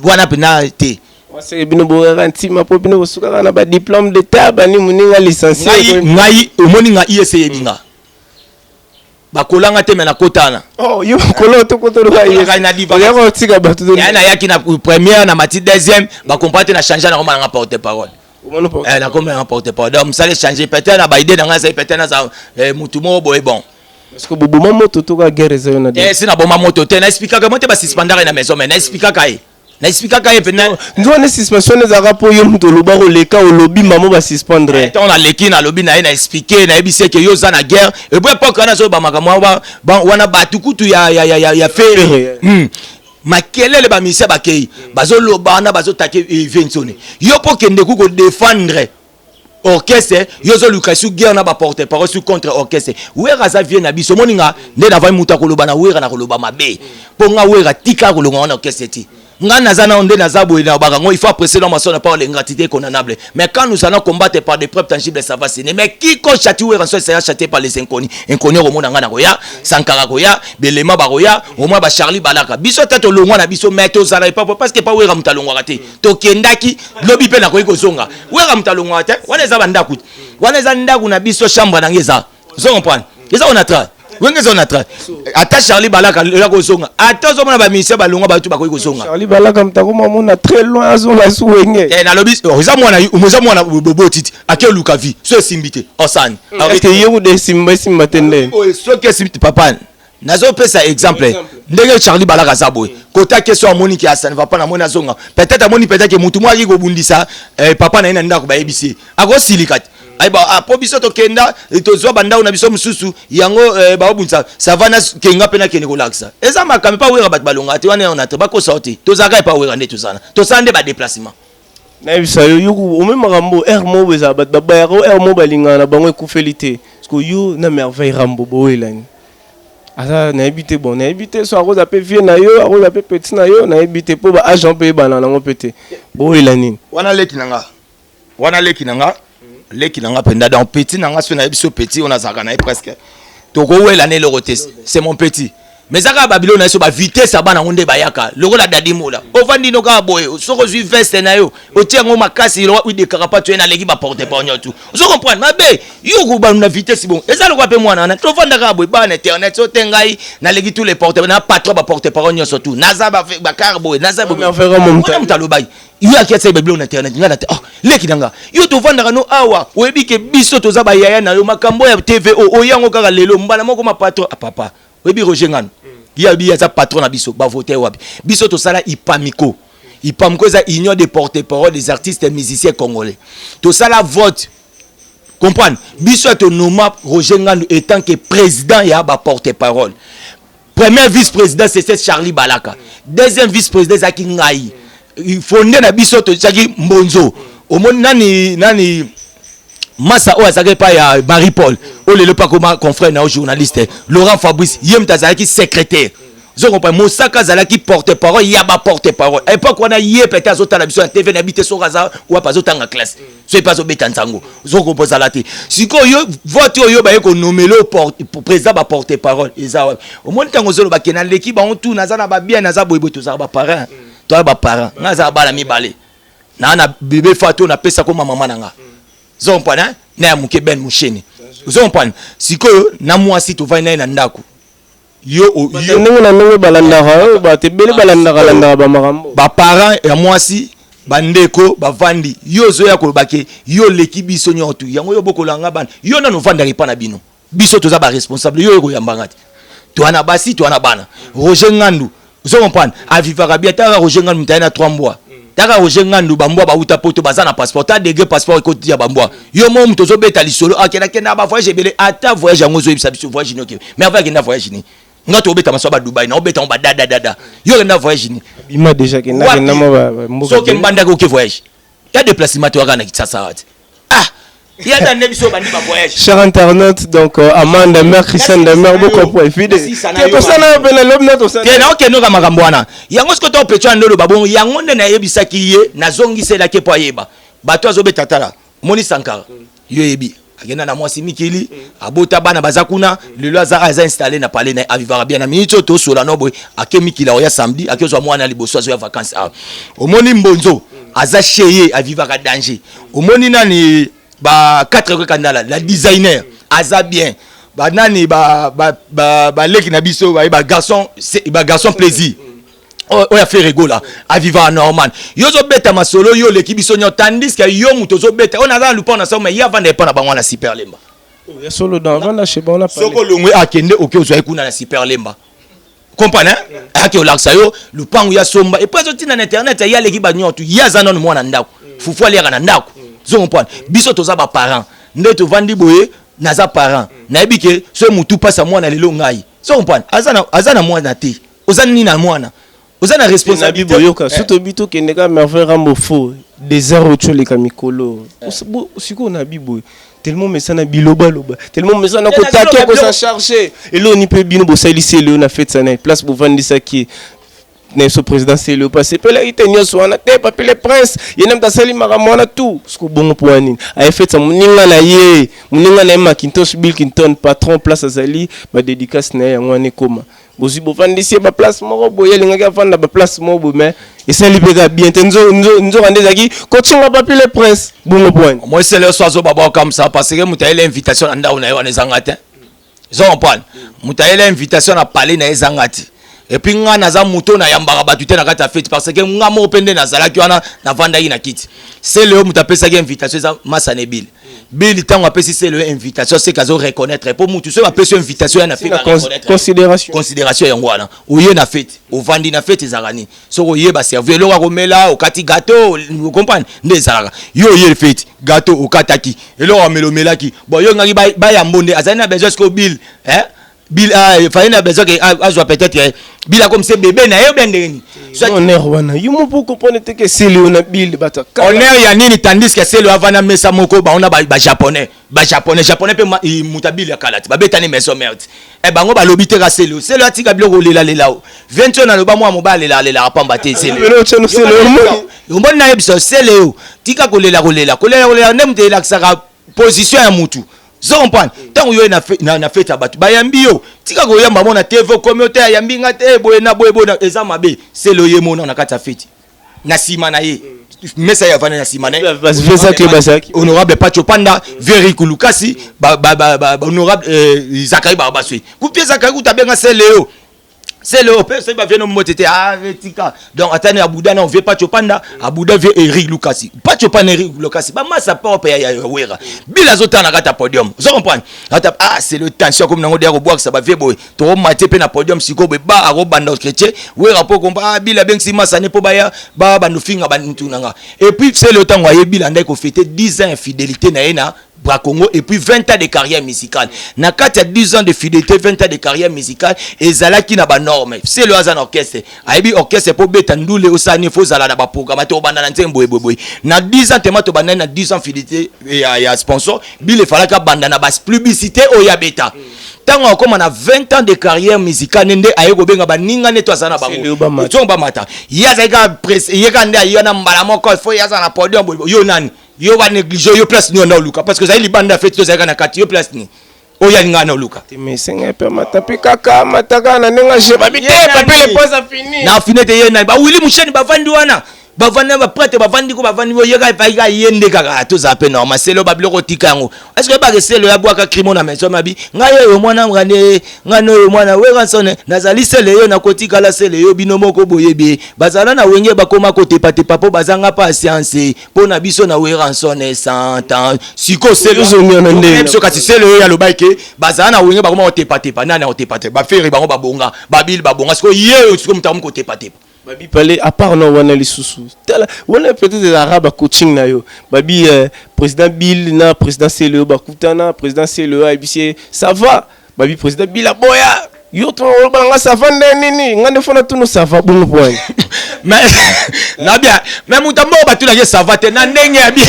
wana mpena te. Waseke bino bokaka ntima mpo bino bosukaka na badiplôme d'état, bani moninga licencié. Ngai omoni nga ISC, eyebi nga, bakolanga te, me nakotana. Oh, yo kolo tokotoloka. Nakolaka na diva. Oyaka kotika bato. Ya nayaki na première, na mati deuxième, bakomprendre te, na change, nakoma nanga porte parole. Nakoma nanga porte parole, donc mosala échange peut-être na baide na ngai azali peut-être naza mutu moko boye, bon. Parce que boboma moto toka guerre eza yo na te, si naboma moto te, naexplikaka mo te, basuspendaka ye na maison, mais naexplikaka ye, naexplikaka ye mpena. Nzo wana suspension ezalaka mpo yo moto oloba koleka, olobi mamo basuspendre. Ntango naleki, nalobi na ye, na expliquer, nayebisi eke yo oza na guerre ebo epoke wana, azoyoba makambo wana, bato kutu ya Ferre. Ferre. Makelele, bamisia bakei, bazoloba wana, bazotake Vensone. Yo mpo kende ku kodéfendre orchestre, yo ozoluka su guerre na baporte parole su contre orchestre. Wera aza vie na biso, omoni nga nde navai mutu akoloba na Wera na koloba mabe mpo nga Wera tika kolonga wana orchestre ti nga naza nao nde naza boye na bakango. Il faut apprécier l'homme à son parole, l'ingratitude est condamnable, mais quand nous allons combattre par des preuves tangibles, ça va signer. Mais quiconque châtie Wera sera châtié par les inconnus. Inconnu okomona nga na koya, Sankara koya, belema bakoya, omoi bacharli balaka biso ata tolongwa na biso, mais tozala epa, parce que pa Wera moto alongwaka te. Tokendaki lobi mpe nakoki kozonga. Wera moto alongwaka te, wana eza bandako te, wana eza ndako na biso, chambre nange eza, ozo comprendre? Eza onatra wenge, eza onatra. Ata Charlie balaka ela kozonga, ata ozomona bamusicien balongwa, bato bakoki kozonga. Charlie Balaka moto akomamona très loin, azonga su Wenge. Eh, nalobi eza mwana, eza mwana bobo titi ake oluka vie, so esimbi te, osani. Est-ce que ye kuda esimba, esimba te ndeni? Oyo soki esimbi te, papa, nazopesa exemple ndenge Charlie Balaka aza boye, kota ke so amoni ke ça ne va pas, namoni azonga. Peut-être amoni peut-être ke mutu moko aki kobundisa papa na ye na ndako, bayebisi ye, akosilika te. Ayeba ah, po biso tokenda tozwa bandako na biso mosusu yango baobundisa, ça va, nakenga mpe nakende kolakisa. Eza makambo epa Wera, bato balongaka te wana na te, bakosa yo te. Tozalaka epa Wera nde tozala, tosala nde badéplacement. Nayebisa yo, yo ome makambo aire moko ezala, bato babayaka o aire moko, balingaka na bango, ekufeli te. Parce que yo na Merveille Rambo boyelani, aza nayebi te, bon, nayebi te so akoza mpe vie na yo, akoza mpe petit na yo, nayebi te mpo baagent mpe eyebana nango mpe te. Boyela nini? Wana leki na nga, wana leki na nga, leki na nga mpenza, donc petit na nga. So nayebi so petit oyo nazalaka na ye presque, tokowela na eloko te, c'est mon petit. Mais eza kaka babilo na ye, so bavitesse ya bana yango nde bayaka lokola Dadi Mola. Ovandi no kaka boye, soki ozwi veste na yo, otie yango makasi lokola huile de carapace, oye naleki baporte parole nyonso, ozo comprendre mabe. Yo kobanu na vitesse, bon, eza lokola mpe mwana wana tovanda kaka boye, bana internet so te. Ngai naleki tous les porte, na patron baporte parole nyonso tu, naza bakar boye, naza boye. Wana moto alobaki. Yo aki atia babiloko na internet, nga na te. Oh, leki na nga, yo tovandaka no awa, oyebi ke biso toza bayaya na yo. Makambo ya TV o oyango kaka lelo mbala moko ma patron. Ah, papa, oyebi Roger Ngano, ye abi aza patron na biso. Bavote wapi? Biso tosala Ipamiko. Ipamiko eza Union des porte-parole des artistes et musiciens congolais. Tosala vote, comprendre? Biso ya tonoma Roger Ngando étant que président ya baporte-parole. Premier vice-président, c'était Charlie Balaka. Deuxième vice-président ezalaki ngai. Fonde na biso totiaki Mbonzo. Omoni nani nani masa oyo azalaki epai ya Marie Paul, oyo lelo mpe akoma confrère na yo journaliste, Laurent Fabrice, ye moto azalaki secrétaire. Ozo comprendre? Mosaka azalaki porte parole ya baporte parole époque wana. Ye peut-être azotala biso na TV, nayebi te soki aza wapi, azotanga classe, soki mpe azobeta nzango. Ozokompa ozala te. Sikoyo yo vote oyo baye konomela président baporte parole eza wapi? Omoni, ntango ozoloba ke naleki bango tu, naza na babien, naza boyeboye, tozalaka baparent, toza baparent. Nga azala bana mibale naa na bébé Fato, napesa koma mama na nga. Ozo comprendre? Na ya moke Ben Musheni. Ozo comprendre? Sikoyo na mwasi tovandi na ye na ndako, yo yo ndenge na ndenge balandaka oyo, bato ebele balandaka landaka bamakambo. Baparent ya mwasi, bandeko bavandi, yo ozoya koloba ke yo oleki biso nyonso tu. Yango yo bokolanga bana, yo nano ovandaka epa na bino. Biso toza baresponsable, yo oyo koyambanga te. Toa na basi, toa na bana. Roger Ngandu, ozo comprendre, avivaka bien. Taka Roger Ngandu, moto aye na trois mbwa. Taka Roger Ngandu, bambwa bauta Poto, baza na passeport. Ta degré passeport ekoti ya bambwa. Yo mo moto ozobeta lisolo, akendakenda bavoyage ebele. Ata voyage yango ozoyebisa biso voyage nini okende? Mais avant akenda voyage nini? Nga tobeta maso ba Dubai na obeta ngo badadadada. Yo okenda voyage nini? Bima déjà, kenda. Wapi? Kenda mwa mboka. Soki mbandaki oke voyage ya déplacement, toyaka na Kinshasa awa te. Ah, yada nde biso bandi bavoyage. Cher internaute, donc Amanda Mère, Christian Demer, beaucoup pour éviter. Tosana pe na lobi na tosana. Te, naokende oka makambo wana yango. Soki to petwa nde oloba bongo, yango nde nayebisaki ye, nazongiselaki mpo ayeba bato azobeta. Tala, omoni Sankara, yo yebi, akenda na mwasi mikili, abota bana, baza kuna lelo. Aza installé na palais na ye, avivaka bien. Na minute oyo tosola no boye, ake mikili, aoya samedi, ake ozwa mwana liboso, azoya vacance awa. Omoni Mbonzo, aza chez ye, avivaka danger. Omoni nani, ba 4 kaka ndala la designer, aza bien. Banani, baleki na biso, bagarçon, bagarçon plaisir oyo affaire egola, avivaka normal. Yo ozobeta masolo, yo oleki biso nyonso, tandis que yo moto ozobeta oyo naza na lupango na sao, mais ye avanda epa na bango na Super Lemba. Ya solo dans avanda chez bango na Soki olongwe, akende oke ozwa ye kuna na Super Lemba, comprendre? Ayaki olakisa yo lupango ya somba, et puis azotinda na internet, ye aleki banyonso. Ye aza nano mwana ndako, fufu aliaka na ndako. Zo comprendre? Biso toza baparent nde tovandi boye. Naza parent, nayebi ke soki motu mpasi ya mwana lelo ngai. So comprendre, aza na mwana te, oza nini na mwana, oza na nabi responsabilité. Boyoka so tobi tokende kaka Merveille Rambo, faux désert oyo tioleka mikolo. Sikoyo nabi boye, tellement mesana bilobaloba, tellement mesana Te, kotake nazoloba. Kosa charge eloni mpe bino bosalisi eleo na fête sana place bovandisaki na biso président Selio, parce epelaki te nyonso wana te. Papi le Prince, ye nde moto asali makambo wana tout. Soki bongo, mpo wana nini aye fête ya moninga na ye, moninga na ye Macintosh Bill Clinton, patron place azali, badédicace na ye yango wana ekóma. Bozwi, bovandisi ye baplace moko boye, alingaki avanda baplace moko boye, mais esali mpe kaka bien te. Nzoka nde ezalaki kotinga Papi le Prince bongo, po wani? Moi sele so azoba bao comme ça, parce que moto ayeli invitation na ndako na ye wana ezanga te. Ozo comprendre? Moto ayeli invitation na palais na ye ezanga te. Et puis nga naza moto nayambaka bato te na kati ya fête, parce que nga moko mpe nde nazalaki wana, navandaki na kiti. Sele oyo moto apesaki invitation eza Masana Ebile Bili. Ntango apesi sele oyo invitation, seke azo reconnaître, mpo mutu soki apesi yo invitation ya na fête, areconnaître. Considération. Considération yango wana. Oye na fête, ovandi na fête, ezalaka nini? Soki oyeba servi eloko ya komela, okati gâteau, ocomprendre nde ezalaka. Yo oye fête, gâteau okataki, eloko ya komela omelaki. Bon, yo ngaki bayambo nde azali na besoin. Sikoyo Bill, hein? Bill, ah, fallait na besoin ke azwa peut-être Bill akomi se bébé na ye, bien ndenge nini? Honneur wana, yo mo mpo comprendre te ke sele oyo na Bill bato. Honneur ya nini? Tandis que sele avanda mesa moko bango na bajaponais, bajaponais, japonais mpe moto abili ya kala te, babetani maison merde. E bango balobi te ka sele oyo, sele atika biloko olelalela o 20 oyo naloba mwa mobali alela alelaka pamba te. Sele omoni, nayebisa sele oyo, tika kolela kolela kolela kolela nde moto elakisaka position ya mutu. Zo comprendre? Ntango yo na fête ya bato bayambi yo, tika koyamba mo na TV, okomi yo te, ayambi nga te, boye na boye boye, eza mabe. Sele oye mona na kati ya fête, na nsima na ye mesa ye avandi na nsima na ye, honorable Pacho Panda, Veriku Lukasi, honorable Zakari Barabaswe kupie Zakari kuta abenga sele oyo. C'est le opé, c'est ba vieux no mbote te, ah tika. Donc atani abuda na vieux Pacho Panda, abuda vieux Eric Lukasi. Pacho Panda, Eric Lukasi, ba massa propre ya Wera. Bila zota na kata podium. Vous comprenez? Ata ah c'est le tension comme nango dia ko boire ça ba vieux boy. To mate pe na podium siko be ba aro banda chrétien. Wera po kompa ah bila bien si massa ne po ba ya ba ba finga ba ntu nanga. Et puis c'est le temps waye bila ndai ko fêter 10 ans infidélité na ye na Bracongo et puis 20 ans de carrière musicale. Na kati ya 10 ans de fidélité, 20 ans de carrière musicale, ezalaki na ba norme. C'est le hasard orchestre. Ayebi orchestre po beta ndule osani faut zala na ba programme to banda na nzembo boye boye. Na 10 ans tema to banda na 10 ans fidélité ya sponsor, bile falaka banda na ba publicité oya beta. Ntango akóma na 20 ans de carrière musicale nde aye kobenga baninga nde to aza na bango tongo bamata. Ye azalaki kaka presse, ye kaka nde aye na mbala moko, faut ye aza na podium boye. Yo nani? Yo banéglige yo place nini? Onda oluka parce que ozali libanda, feti to ozalaki na kati, yo place nini oyo alingaa na oluka? Te, mais esengai mpe amata mpe kaka, amata kaka na ndenge age babi te. Papi le pose afini. Na afini te, ye nani? Bawili musheni bavandi wana, bavandi na baprêtre, bavandi ko bavandi ko ye kaka epai kaka ye nde kaka tozala mpe normal. Selo babiloko otika yango, est ce que oyebaka selo yabwaka crimo na maison mabi? Ngai oyo mwana ngane, ngai oyo mwana Werrason, nazali sele yo, nakotikala sele yo. Bino moko boyebi bazala na Wenge, bakoma kotepatepa mpo bazanga patience mpo na biso na Werrason 100 ans. Sikoyo selo Ozongi na ndenge. Biso kasi sele oyo alobaki ke bazala na Wenge bakoma kotepatepa, nani akotepatepa? Bafere bango babonga, babili babonga, sikoyo ye oyo sikoyo moto akomi kotepatepa. Babi pale à part na wana lisusu, tala wana peut-être ezalaka bacoaching na yo. Babi président Bill na président Celeo bakutana, président Celeo ayebisi ye ça va. Babi président Bill aboya yo to oloba nga ça va nde nini? Nga nde fona tunu ça va bongo po wani. Mais na bien, mais moto amboko batulaki ça va te na ndenge ya bien.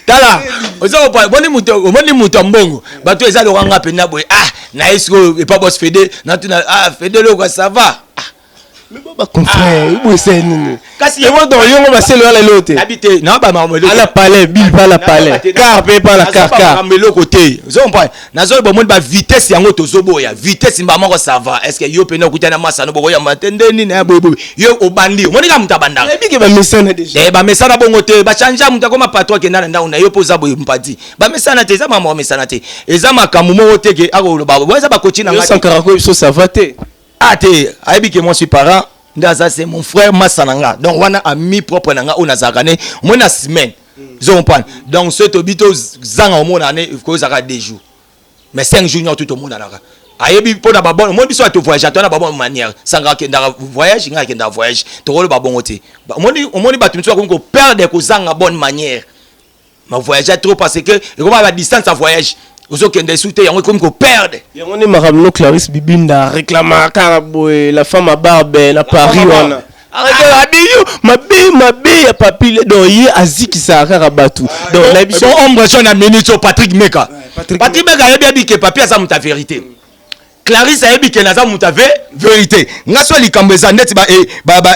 Tala, oza kopona omoni moto, omoni moto ya mbongo, bato eza lokanga mpenza boye. Ah, naye sikoyo epa boss Fede, natuna: ah Fede, loka ça va? Mais bo baconfrère boyesa nini? Kasi ebo donc yongo basele wana lelo te. Nabi te na bamakambo. Ala palais Bill pa la palais car mpe pa la car car. Makambo eloko te, ozo comprendre? Nazoloba, omoni bavitesse yango tozoboya vitesse mba moko ça va. Est ce que yo mpena okutani na masano, bokoyamba te nde nini ya boyeboye? Yo obandi, omoni kaka moto abandaka. Nayebi ke bamesana déjà. Eh, bamesana bongo te, bachange moto akoma patron, akenda na ndako na yo mpo oza boye mpadi. Bamesana te, eza makambo bamesana te, eza makambo moko te ke akoloba bo eza bakoti na yo ngai te. Sankara ko biso ça va te. Ah te, ayebi ke moi suis parent nde aza, c'est mon frère, masa na nga. Donc wana ami propre na nga oyo nazalaka ne omoni na semaine, ozo comprendre? Donc soki tobi tozanga omona ne kozalaka 2 jours, mais 5 jours nyonso tomonanaka. Ayebi mpona babone, omoni biso bato voyage, atona babonne manière. Sanga akendaka voyage, ngai akendaka voyage, tokoloba bongo te. Omoni, omoni bato misusu bakomi koperdre kozanga bonne manière, ma voyage trop parce que ekoma badistance ya voyage, ozokende esu te, yango ekomi koperdre. Yango nde makambo no Clarisse Bibinda réclamaka kaka boye, la femme à barbe na Paris wana. Arrête abi yo mabe mabe ya Papi, donc ye azikisaka kaka bato, donc na biso. Bon, ombre so na minute oyo Patrick Meka. Patrick. Patrick Meka ayebi, ayebi ke Papi aza moto ya vérité. Clarisse ayebi ke naza moto ya vérité. Nga so likambo eza neti ba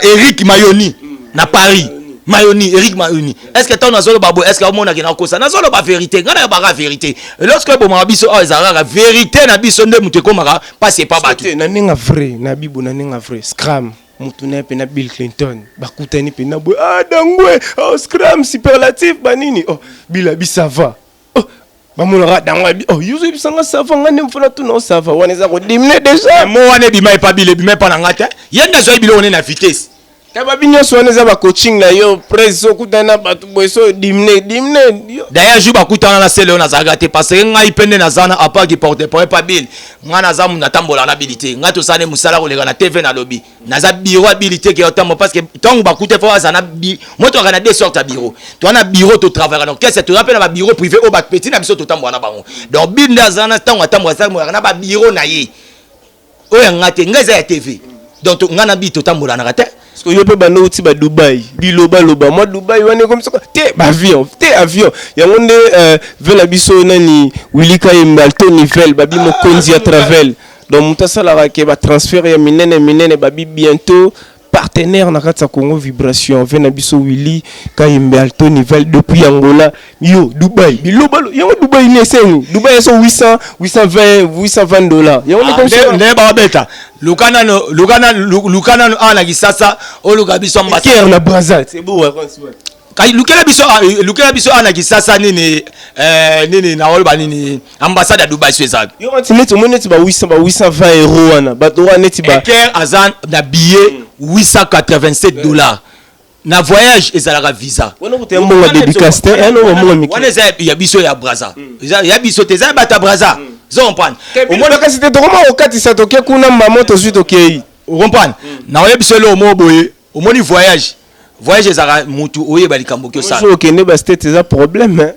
Eric Mayoni na Paris, Mayoni, Eric Mayoni, est ce que ntango nazoloba boye, est ce que aomonaki nakosa? Nazoloba vérité, ngai nayebaka vérité. Lorsque ebomaka biso awa, ezalaka kaka vérité na biso nde moto ekomaka mpasi epa bato. Te, na ndenge vrai na bibo, na ndenge vrai scram motu na ye mpe na Bill Clinton bakutani mpe na boye, ah dangwe, oh, scram superlatif banini, oh Bill abi ça va, oh bamonaka dango abi, oh yo ozoyebisanga ça va, nga nde mfona tuna o ça va wana eza kodimine déjà. Mo wana ebima epa Bill, ebima epa na nga te. Ye nde azwaki biloko nde na vitesse. Ka babi nyonso wana eza bacoaching na yo, presse okutani na bato boye so dimine dimine yo. D'ailleurs jour bakutana na sele oyo nazalaka te, parce que ngai mpe nde naza na apart porte parole pa Bill. Ngai naza mundu natambola na Bill te. Ngai tosala nde mosala koleka na TV. Nalobi naza bureau ya Bill te ke otambo, parce que ntango bakute fo aza na mo tokaka na deux sortes ya bureau. Toza na bureau totravaillaka na orchestre, toza mpe na babureau privé oyo bapeti na biso totambola na bango. Donc Bill nde aza na ntango atambola, atambolaka na babureau na ye. Oyo ya nga te, ngai eza ya TV. Donc ngai na Bill totambolanaka te. Parce que yo mpe banda outi ba Dubai, bilobaloba mwa Dubai wana ekomi soko te baavion te avion yango nde ve na biso nani Willy Kayembe Alto Nivel babi mokonzi ya travel, donc moto asalaka ke batransfert ya minene minene. Babi bientôt partenaire na kati ya Congo Vibration, ve na biso Willy Kayembe Alto Nivel depuis Angola. Yo Dubai bilobalo yango Dubai ni esengi Dubai eso 800 820 820 dollars yango nde comme ça. Nde babeta, luka nano, luka nano, luka nano awa na Kisasa, oluka biso ambassadeur. Caire na Braza, c'est beau. Kai lukela biso, ah, lukela biso ana Kisasa nini, nini na oloba nini, ambassade ya Dubai so ezali. Yo neti neti omoni neti ba 800, ba 820 € wana, bato wana neti ba Eker aza na billet 887 $ na voyage, ezalaka visa. Wana kuta ya mbongo ya dédicace te, yana mbongo mike. Wana eza ya biso ya Braza, eza ya biso te, eza ya bato ya Braza, ozo comprendre? Omoni kasi te, tokoma kokatisa, toke kuna mbamo, tozwi, tokei. Ocomprendre? Naoyebi so eloko moko boye, omoni voyage, voyage ezalaka mutu oyeba likambo oki osala. So okende ba States, eza problème, hein?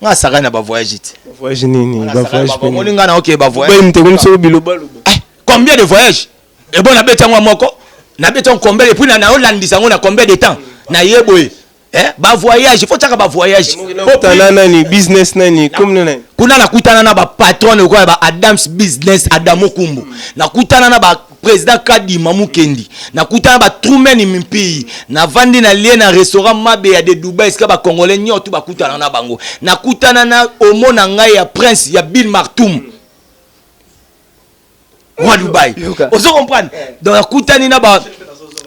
Nga asakani na bavoyage te. Voyage nini? Bavoyage? Omoni, nga na okeye bavoyage. Mpe komi soko bilobaloba. Eh, combien de voyage ebo nabeti yango moko, nabeti yango combien, et puis naolandisa yango na combien de temps naye boye. Eh, bavoyage, faut tiaka bavoyage. Tala nani business nani comme nani. Kuna nakutana na bapatron lokola ba Adams Business, Adamo Kumbu, nakutana na baprésident Kadima Mukendi, nakutana na batrumen Mimpii, navandi na lie na restaurant Mabe ya de Dubai, esika bacongolais nyonso bakutana na bango. Nakutana na omo na ngai ya prince ya Bill Martum, roi Dubai. Yoka. Ozo comprendre? Donc nakutani na ba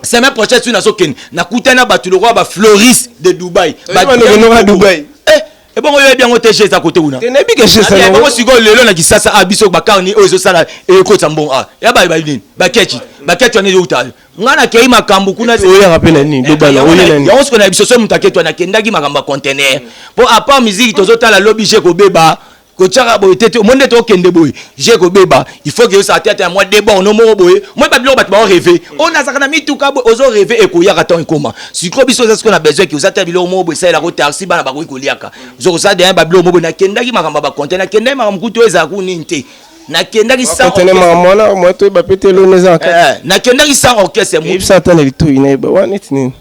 semaine prochaine soki nazokende, nakutani na bato lokola bafloriste de Dubai. Bandokendaka Dubai? Eh, ebongo oyebi yango te, eza kote kuna. Te, nayebi ke Ebongo sikoyo lelo na Kisasa a biso bakarni oyo ezosala ekotisa mbongo a ya baye nini, bakeci bakeci wana ezouta. Nga nakei makambo kuna. Oyaka mpe na nini? Lobana oye na nini? Yango sikoyo na biso so moto aketwa, nakendaki makambo ya conteneur, mpo à part musique tozotala lobi je kobeba kotiaka boye te te. Omoni nde tokende boye, je kobeba, il faut que osala te ata ya mwa debord no moko boye. Moi babiloko bato bao rêve oyo nazalaka na mituka boye, ozo rêve, ekoyaka ntango ekoma. Sikoyo biso oza sikoyo na besoin ke oza te biloko moko boye esalelaka taxi, bana bakoki koliaka, ozo kosala deya babiloko moko boye. Nakendaki makambo ya baconteneur, nakendaki makambo kutu oyo ezalaka ku nini te, nakendaki sans conteneur. Orchestre. Makambo wana mwa toyeba pe te eloni eza na kati. Eh, nakendaki sans orchestre. Eyebisa ata na litoi nayeba wana neti nini.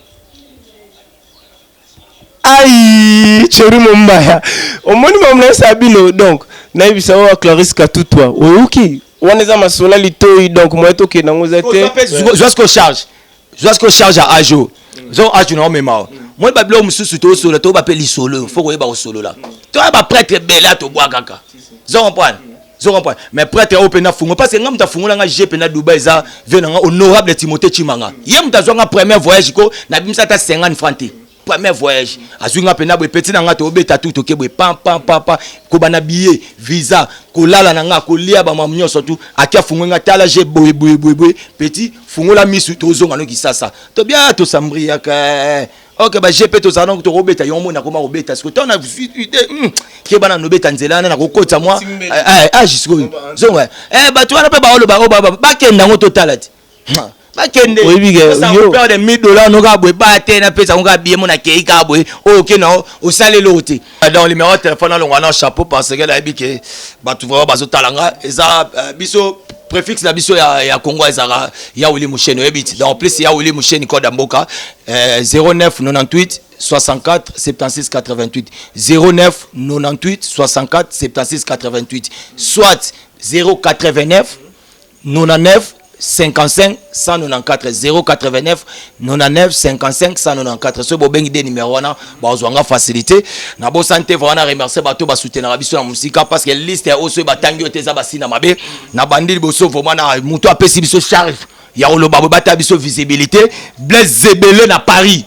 Ai, Cheri Mombaya, omoni makambo nayebisa bino. Donc nayebisa oyo Clarisse Katutwa, oyoki wana eza masolo ya litoi. Donc moye tokende yango eza te. Zwa siko charge, zwa siko charge ya age oyo, zo age na omema o moi babiloko mosusu tosola, toyeba mpe lisolo, faut koyeba kosolola. Toya baprêtre ebele atobwa kaka, zo comprendre, zo comprendre? Mais prêtre oyo mpe fungo, parce que nga moto afungola nga je mpe na Dubai eza ve na nga honorable Timothée Chimanga. Ye moto azwa nga premier voyage ko nabimisa ata 50 franc te. Premier voyage azwi nga mpena boye, petit na nga, tobeta tu, toke boye, pam pam pam pam, kobana billet, visa, kolala na nga, kolia, bamamu nyonso tu. Aki afungoli nga, tala je boye boye boye boye, petit, fungola misu, tozonga no Kisasa, tobia tosambriaka. Ok, ba gp tozala nango, tokobeta yango. Moi nakoma kobeta sikoyo ntango na keba na nobeta nzela wana, nakokotisa mwa age sikoyo. Zonga bato wana mpe baoloba oyo bakende yango, totala te, bakende. Oyebi ke peur de 1000 $ no kaka boye ba te, napesa yango kaka billet mo nakei kaka boye oyo oke na osala eloko te. Donc numéro ya téléphone, alongwa na chapeau parce que nayebi ke bato vraiment bazotala nga. Eza biso préfixe na biso ya Congo ezalaka ya Wili Musheni, oyebi ti. Donc en plus ya Wili Musheni, code ya mboka 09 98 64 76 88, 09 98 64 76 88, soit 089 99 55 194, 089 99 55 194. Soki bobengi de numéro wana, bazwanga facilité. Nabosani te vraiment na remercier bato basoutenaka biso na mosika, parce que liste ya oyo soki batangi oyo te, eza basina mabe. Na bandi liboso vraiment na moto apesi biso charge ya koloba boye, batala biso visibilité, Blaise Zebele na Paris,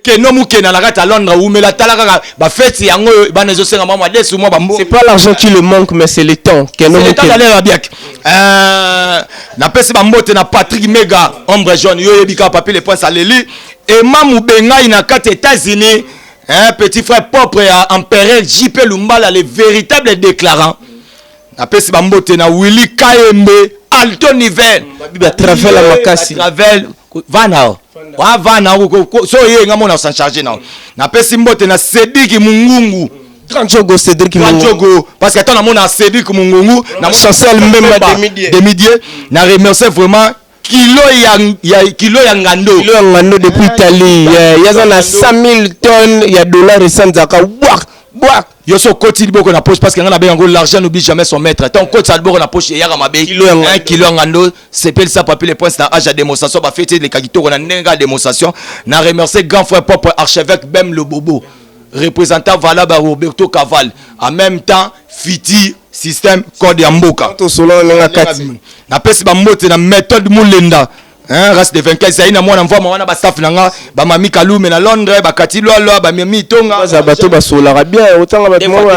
Keno Mukena na kati ya Londres, umela tala kaka bafeti yango oyo bana ezosenga mwa madesu mwa bambo. C'est pas l'argent qui le manque, mais c'est le temps. Keno C'est le temps Mukena. d'aller à Biak. Napesi bambote na Patrick Mega, ombre jaune, yo oyebi kaka Papi le Prince aleli Ema Mubengai na kati États-Unis, hein, petit frère propre ya empereur JP Lumbala, le véritable déclarant. Napesi bambote na Willy Kayembe, Alto Nivel. Babi batravel ya makasi. Travel vana wa vana so ye nga mona s'en charger na. Napesi mbote na Cédric Mungungu. Grand Jogo Cédric Mungu. Jogo, parce que attends, namona Cédric Mungungu na Chancel Mbemba Demidie. Demidie. Na remercier vraiment kilo ya kilo ya ngando. Kilo ya ngando depuis Italie. Yaza na 100 000 tonnes ya dollars esanzaka bwak bwak. Yo so okoti liboko na poche, parce que nga nabenga yango l'argent n'oublie jamais son maître. Tant okotisa liboko na poche, eyaka mabe. Kilo ya ngando. Un kilo ya ngando sepelisa Papi le Prince na age ya démonstration, bafeti eleka kitoko na ndenge ya démonstration. Na remercier grand frère propre archevêque Bem le Bobo, représentant valable ya Roberto Caval, en même temps fiti système code ya mboka. Tosolo ndenge kati. Napesi bambote na Méthode Mulenda. Hein, race de 24 ezali na mwana mvwama wana, bastaff na nga, bamami Kalume na Londres, bakati lwalwa, bamami Tonga. Baza bato basolaka bien, otanga bato moko.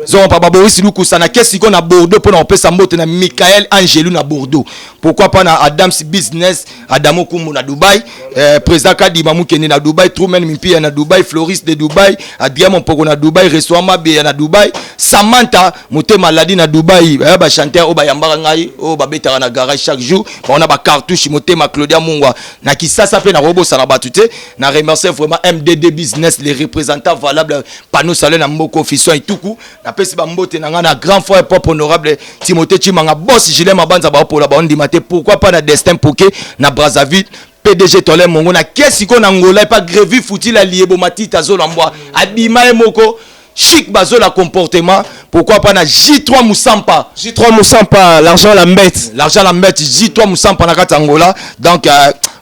Zonga pa Baboris Lukusa na kesiko na Bordeaux mpona kopesa mbote na Michael Angelu na Bordeaux. Pourquoi pas na Adams Business, Adamo Kumbu na Dubai, président Kadima Mukende na Dubai, Truman Mimpia na Dubai, Floris de Dubai, Adrien Mompoko na Dubai, Restaurant Mabeya na Dubai, Samantha Motema Ladi na Dubai, bachanteur oyo bayambaka ngai, oyo babetaka na garage chaque jour, baona bacartouche Motema, Claudia Mungwa na Kisasa. Mpe nakobosana bato te, na remercier vraiment MDD Business, les représentants valables, panneau sale na mboka, officier Ituku. Napesi bambote na ngai na grand frère propre, honorable Timothée Chimanga, boss Julien Mabanza, baopola baondima te. Pourquoi pas na Destin Poke na Brazzaville, PDG Tole Mongo na kesiko na Ngola, epa Grevi Futila Liebo Matita Zolambwa abima ye moko chic bazola comportement. Pourquoi pas na J3 Musampa. J3 Musampa, l'argent la mbête. L'argent la mbête, J3 Musampa na kati ya Angola. Donc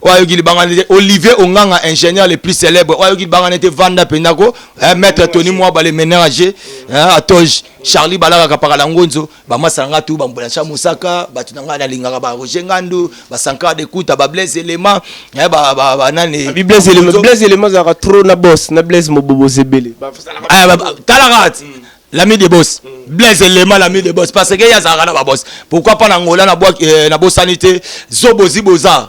oyo ayoki libanga nete Olivier Onganga, ingénieur le plus célèbre, oyo ayoki libanga nete Vanda Pendako, maître Tony Mwaba, le ménager Atoge Charlie balakaka pakala ngonzo, bamasa na nga tu, bambola Mosaka, bato na ngai nalingaka, ba Roger Ngandu, basankara de Kuta, ba Blaise Elema, banani. Abi Blaise Elema, Blaise Elema azalaka trop na boss na Blaise Mobobo Zebele. Talaka l'ami de boss, Blaise Elema, l'ami de boss, parce que ye azalaka na baboss. Pourquoi pas na Ngola, nabosani te Zobozi Boza.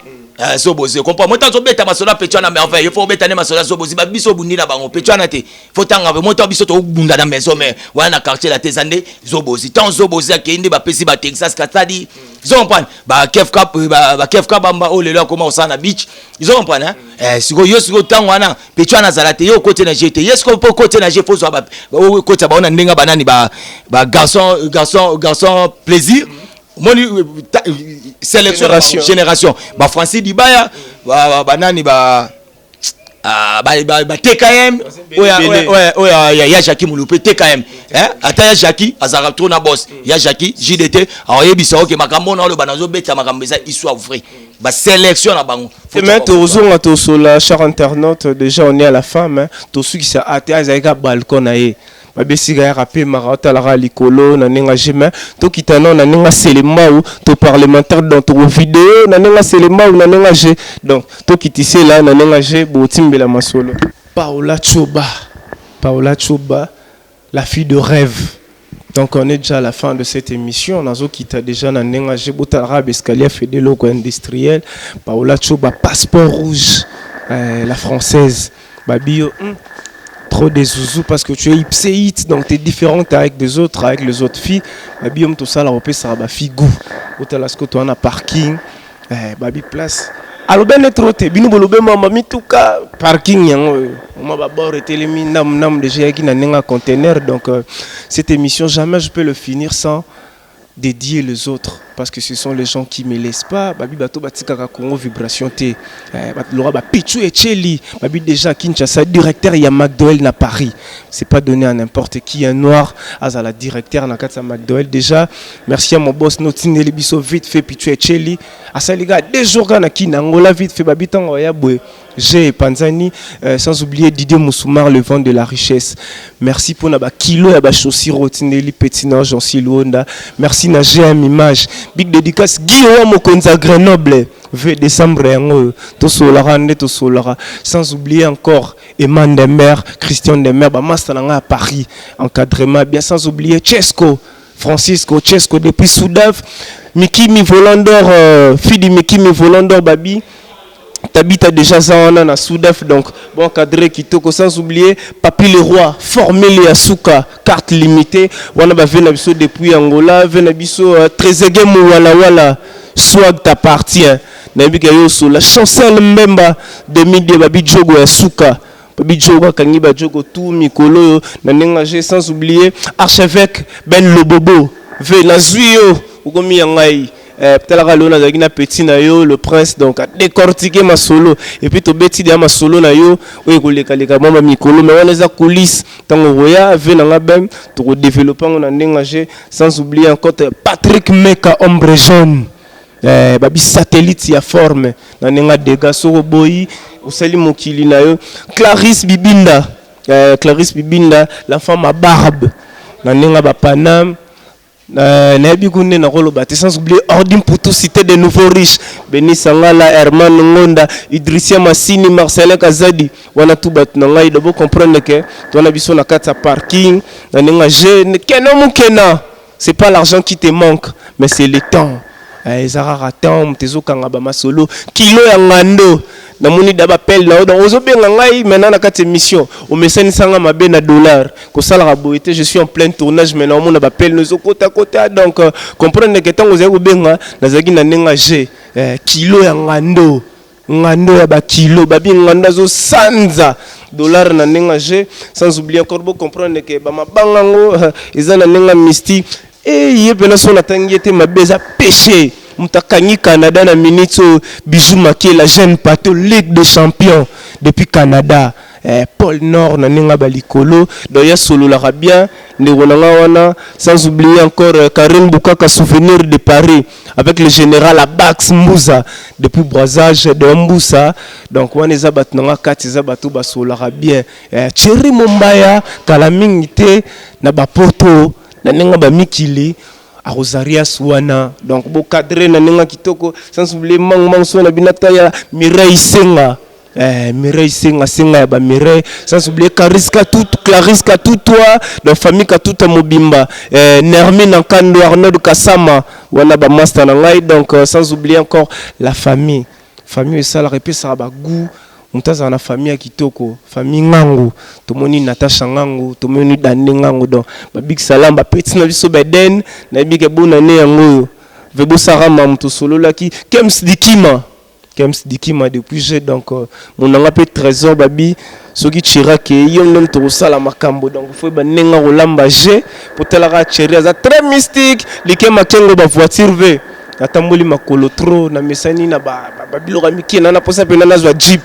Zobozi comprend moto azobeta masolo ya pecho na merveille, faut obeta nde masolo ya Zobozi. Babiso obundi na bango pecho wana te, faut tanga moto biso tokobunda na maison, mais wana na quartier la te, eza nde Zobozi. Tant Zobozi akei nde bapesi batexas Katadi, zo comprendre, bakefka bamba oyo lelo akoma kosala na beach, zo comprendre. Sikoyo yo, sikoyo ntango wana pecho wana azala te, ye okote na je te, ye sikoyo mpo okote na je, faut zwa okota bango na ndenge banani, ba garçon garçon garçon plaisir, omoni sélection, génération bafrancis Dibaya, banani, ba TKM oyo ya Jacki Mulupe, TKM ata ya Jacki azalaka trop na boss ya Jacki JDT, aoyebisa oke makambo na oloba, nazobeta makambo eza histoire vrai, basélection na bango. Mais tozonga tosola, cher internaute, déjà on est à la fin, mais tosukisa ate azalaki balcon na ye, babesika yaka apemaka, otalaka likolo na ndenge agema. Tokita nao na ndenge aselemau to parlementaire, donc tokovideo na ndenge aselemau na ndenge age, donc tokitisela na ndenge age botimbela masolo. Paola Choba, Paola Choba, la fille de rêve. Donc on est déjà à la fin de cette émission. Nazokita déjà na ndenge age, botalaka baescalier fede loko industriel. Paola Choba, passeport rouge, la française babio, trop des zouzous parce que tu es ipséite, donc tu es différente avec des autres, avec les autres filles. Babi yo tosala opesaka bafille goût. Otala sikoyo, toza na parking, babi place alobe nde trop te, bino bolobe mama mituka parking yango oyo oma babord etelemi ndamu ndamu, déjà eyaki na ndenge ya conteneur. Donc cette émission, jamais je peux le finir sans dédier les autres, parce que ce sont les gens qui me laissent pas. Babi bato batikaka Congo Vibration te, loka bapichu echeli babi déjà Kinshasa, directeur ya McDowell na Paris. C'est pas donné à n'importe qui, un noir azala directeur na kati ya McDowell. Déjà merci à mon boss notindeli biso vite fait. Pichu echeli asali kaka 2 jours kaka na kini Angola, vite fait babi ntango ya boye G Panzani, sans oublier Didier Moussoumar, le vent de la richesse. Merci pour na ba kilo ya ba chaussures otindeli petit na Jean Luonda. Merci na GM Image. Big dédicace Guillaume Mokonza Grenoble. 20 décembre yango tosolaka nde tosolaka. Sans oublier encore Eman Demer, Christian Demer, ba master na à Paris, encadrement bien. Sans oublier Chesco Francisco Chesco depuis Soudaf, Mikimi Volandor, Fidi Mikimi Volandor, Babi Tabita déjà ça wana na Soudaf, donc bon cadré kitoko. Sans oublier Papi le Roi, formé les Asuka, carte limitée wana ba na biso depuis Angola, ve na biso Trezeguet wala wala, swag t'appartient, nayebi ka yo so la Chancel Mbemba 2002, babi jogo ya suka, babi jogo akangi ba jogo tout mikolo oyo na ndenge age. Sans oublier archevêque Ben Lobobo, ve nazwi yo okomi ya ngai, talaka lelo nazalaki na petit na yo le prince, donc adécortiquer masolo et puis tobeti deya masolo na yo oyo ekolekaleka mwa bamikolo, mais wana eza coulisse. Ntango koya ve na nga bem, tokodéveloppe yango na ndenge age. Sans oublier encore Patrick Meka, ombre jaune, babi satellite ya forme na ndenge adega, soko boyi osali mokili na yo. Clarisse Bibinda, Clarisse Bibinda, la femme à barbe na ndenge bapaname. Nayebi ku nde nakoloba te. Sans oublier Ordi Mputu, cité de nouveaux riches, Beni Sangala, Herman Ngonda, Idrisia Masini, Marcelin Kazadi, wana tu bato na ngai. Dobo comprendre ke towana biso na kati ya parking na ndenge je kena mokena. C'est pas l'argent qui te manque, mais c'est le temps. Eza kaka temps moto ezokanga bamasolo kilo ya ngando. Namoni da bapele na yo, donc ozobenga ngai maintenant na kati émission, omesanisanga mabe na dollar. Kosalaka boye te, je suis en plein tournage maintenant, omona bapele no ezokotakota. Donc comprendre ke ntango ozali kobenga, nazalaki na ndenge g kilo ya ngando, ngando ya bakilo babi ngando azosanza dollar na ndenge g. Sans oublier encore, bocomprendre ke bamabanga yango eza na ndenge mystique. E ye mpena so natangi ye te, mabe eza péché. Moto akangi Canada na minute oyo, Bijou Makela, jeune pato, Ligue des champions depuis Canada, Paul Nord na ndenge balikolo. Donc ya sololaka bien ndeko na nga wana. Sans oublier encore Karine Bukaka, souvenir de Paris, avec le général Abax Mbuza depuis Brazzage de Mbusa. Donc wana eza bato na nga kati, eza bato basololaka bien. Thierry Mombaya, kala mingi te na bapoto na ndenge bamikili arosarias wana. Donc bocadre na ndenge kitoko. Sans oublier mango mango so na bino ata ya Mireille Senga, Mireille Senga, Senga ya bamireille. Sans oublier Caris Katutu, Clarisse Katutwa, donc famille Katuta mobimba, Nermine Nkando, Arnaud Kasama, wana bamaster na ngai. Donc sans oublier encore la famille. Famille esalaka, epesaka bagoût. Moto azala na famille ya kitoko, famille Ngangu. Tomoni Natasha Ngangu, tomoni Dande Ngangu. Donc babig salam, bapeti na biso beden. Nayebi ke bonane yango oyo ve bosarama. Moto osololaki Kems Dikima, Kems Dikima depuis je. Donc monanga mpe Trésor babi soki Chirake yo nde moto kosala makambo. Donc fo yeba ndenge kolamba je po talaka Thierry aza très mystique. Likema kengo, bavoiture ve natamboli makolo trop, namesani na babiloko ya mike na naposa mpena nazwa jeep.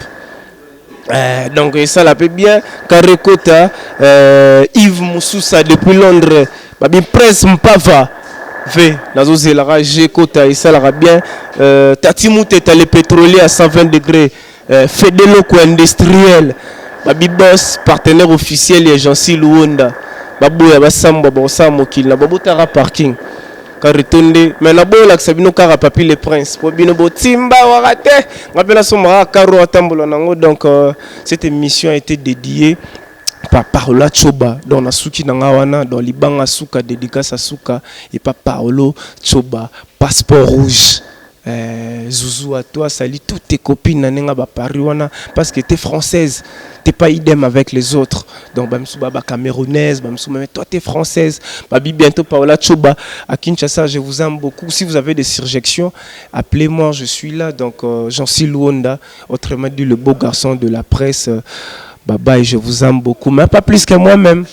Donc esala mpe bien. Karekota Yves Mosusa depuis Londres, babi Prince Mpava v nazozelaka g kota, esalaka bien. Tati Muteta, le pétrolier à 120 degrés, Fedeloko industriel, babi boss, partenaire officiel ya Jansi Luonda. Baboya basambwa, bakosala mokili na babotaka parking karetonde. Mais naboyolakisa bino kaka Papi le Prince po bino botimba waka te, nga mpe nasomaka karo atambola nango. Donc cette émission a été dédiée par Paola Choba. Donc nasuki na nga wana. Donc libanga suka, dédicace suka et pa Paolo Choba, passeport rouge. Zouzou à toi, salut toutes tes copines na ndenge ba Paris wana, parce que t'es française, t'es pas idem avec les autres. Donc bamisu ba ba camerounaise, bamisu, mais toi t'es française. Babi bientôt Paola Choba à Kinshasa, je vous aime beaucoup. Si vous avez des suggestions, appelez-moi, je suis là. Donc Jean-Cy Luonda, autrement dit le beau garçon de la presse. Bye bye, je vous aime beaucoup, mais pas plus que moi-même.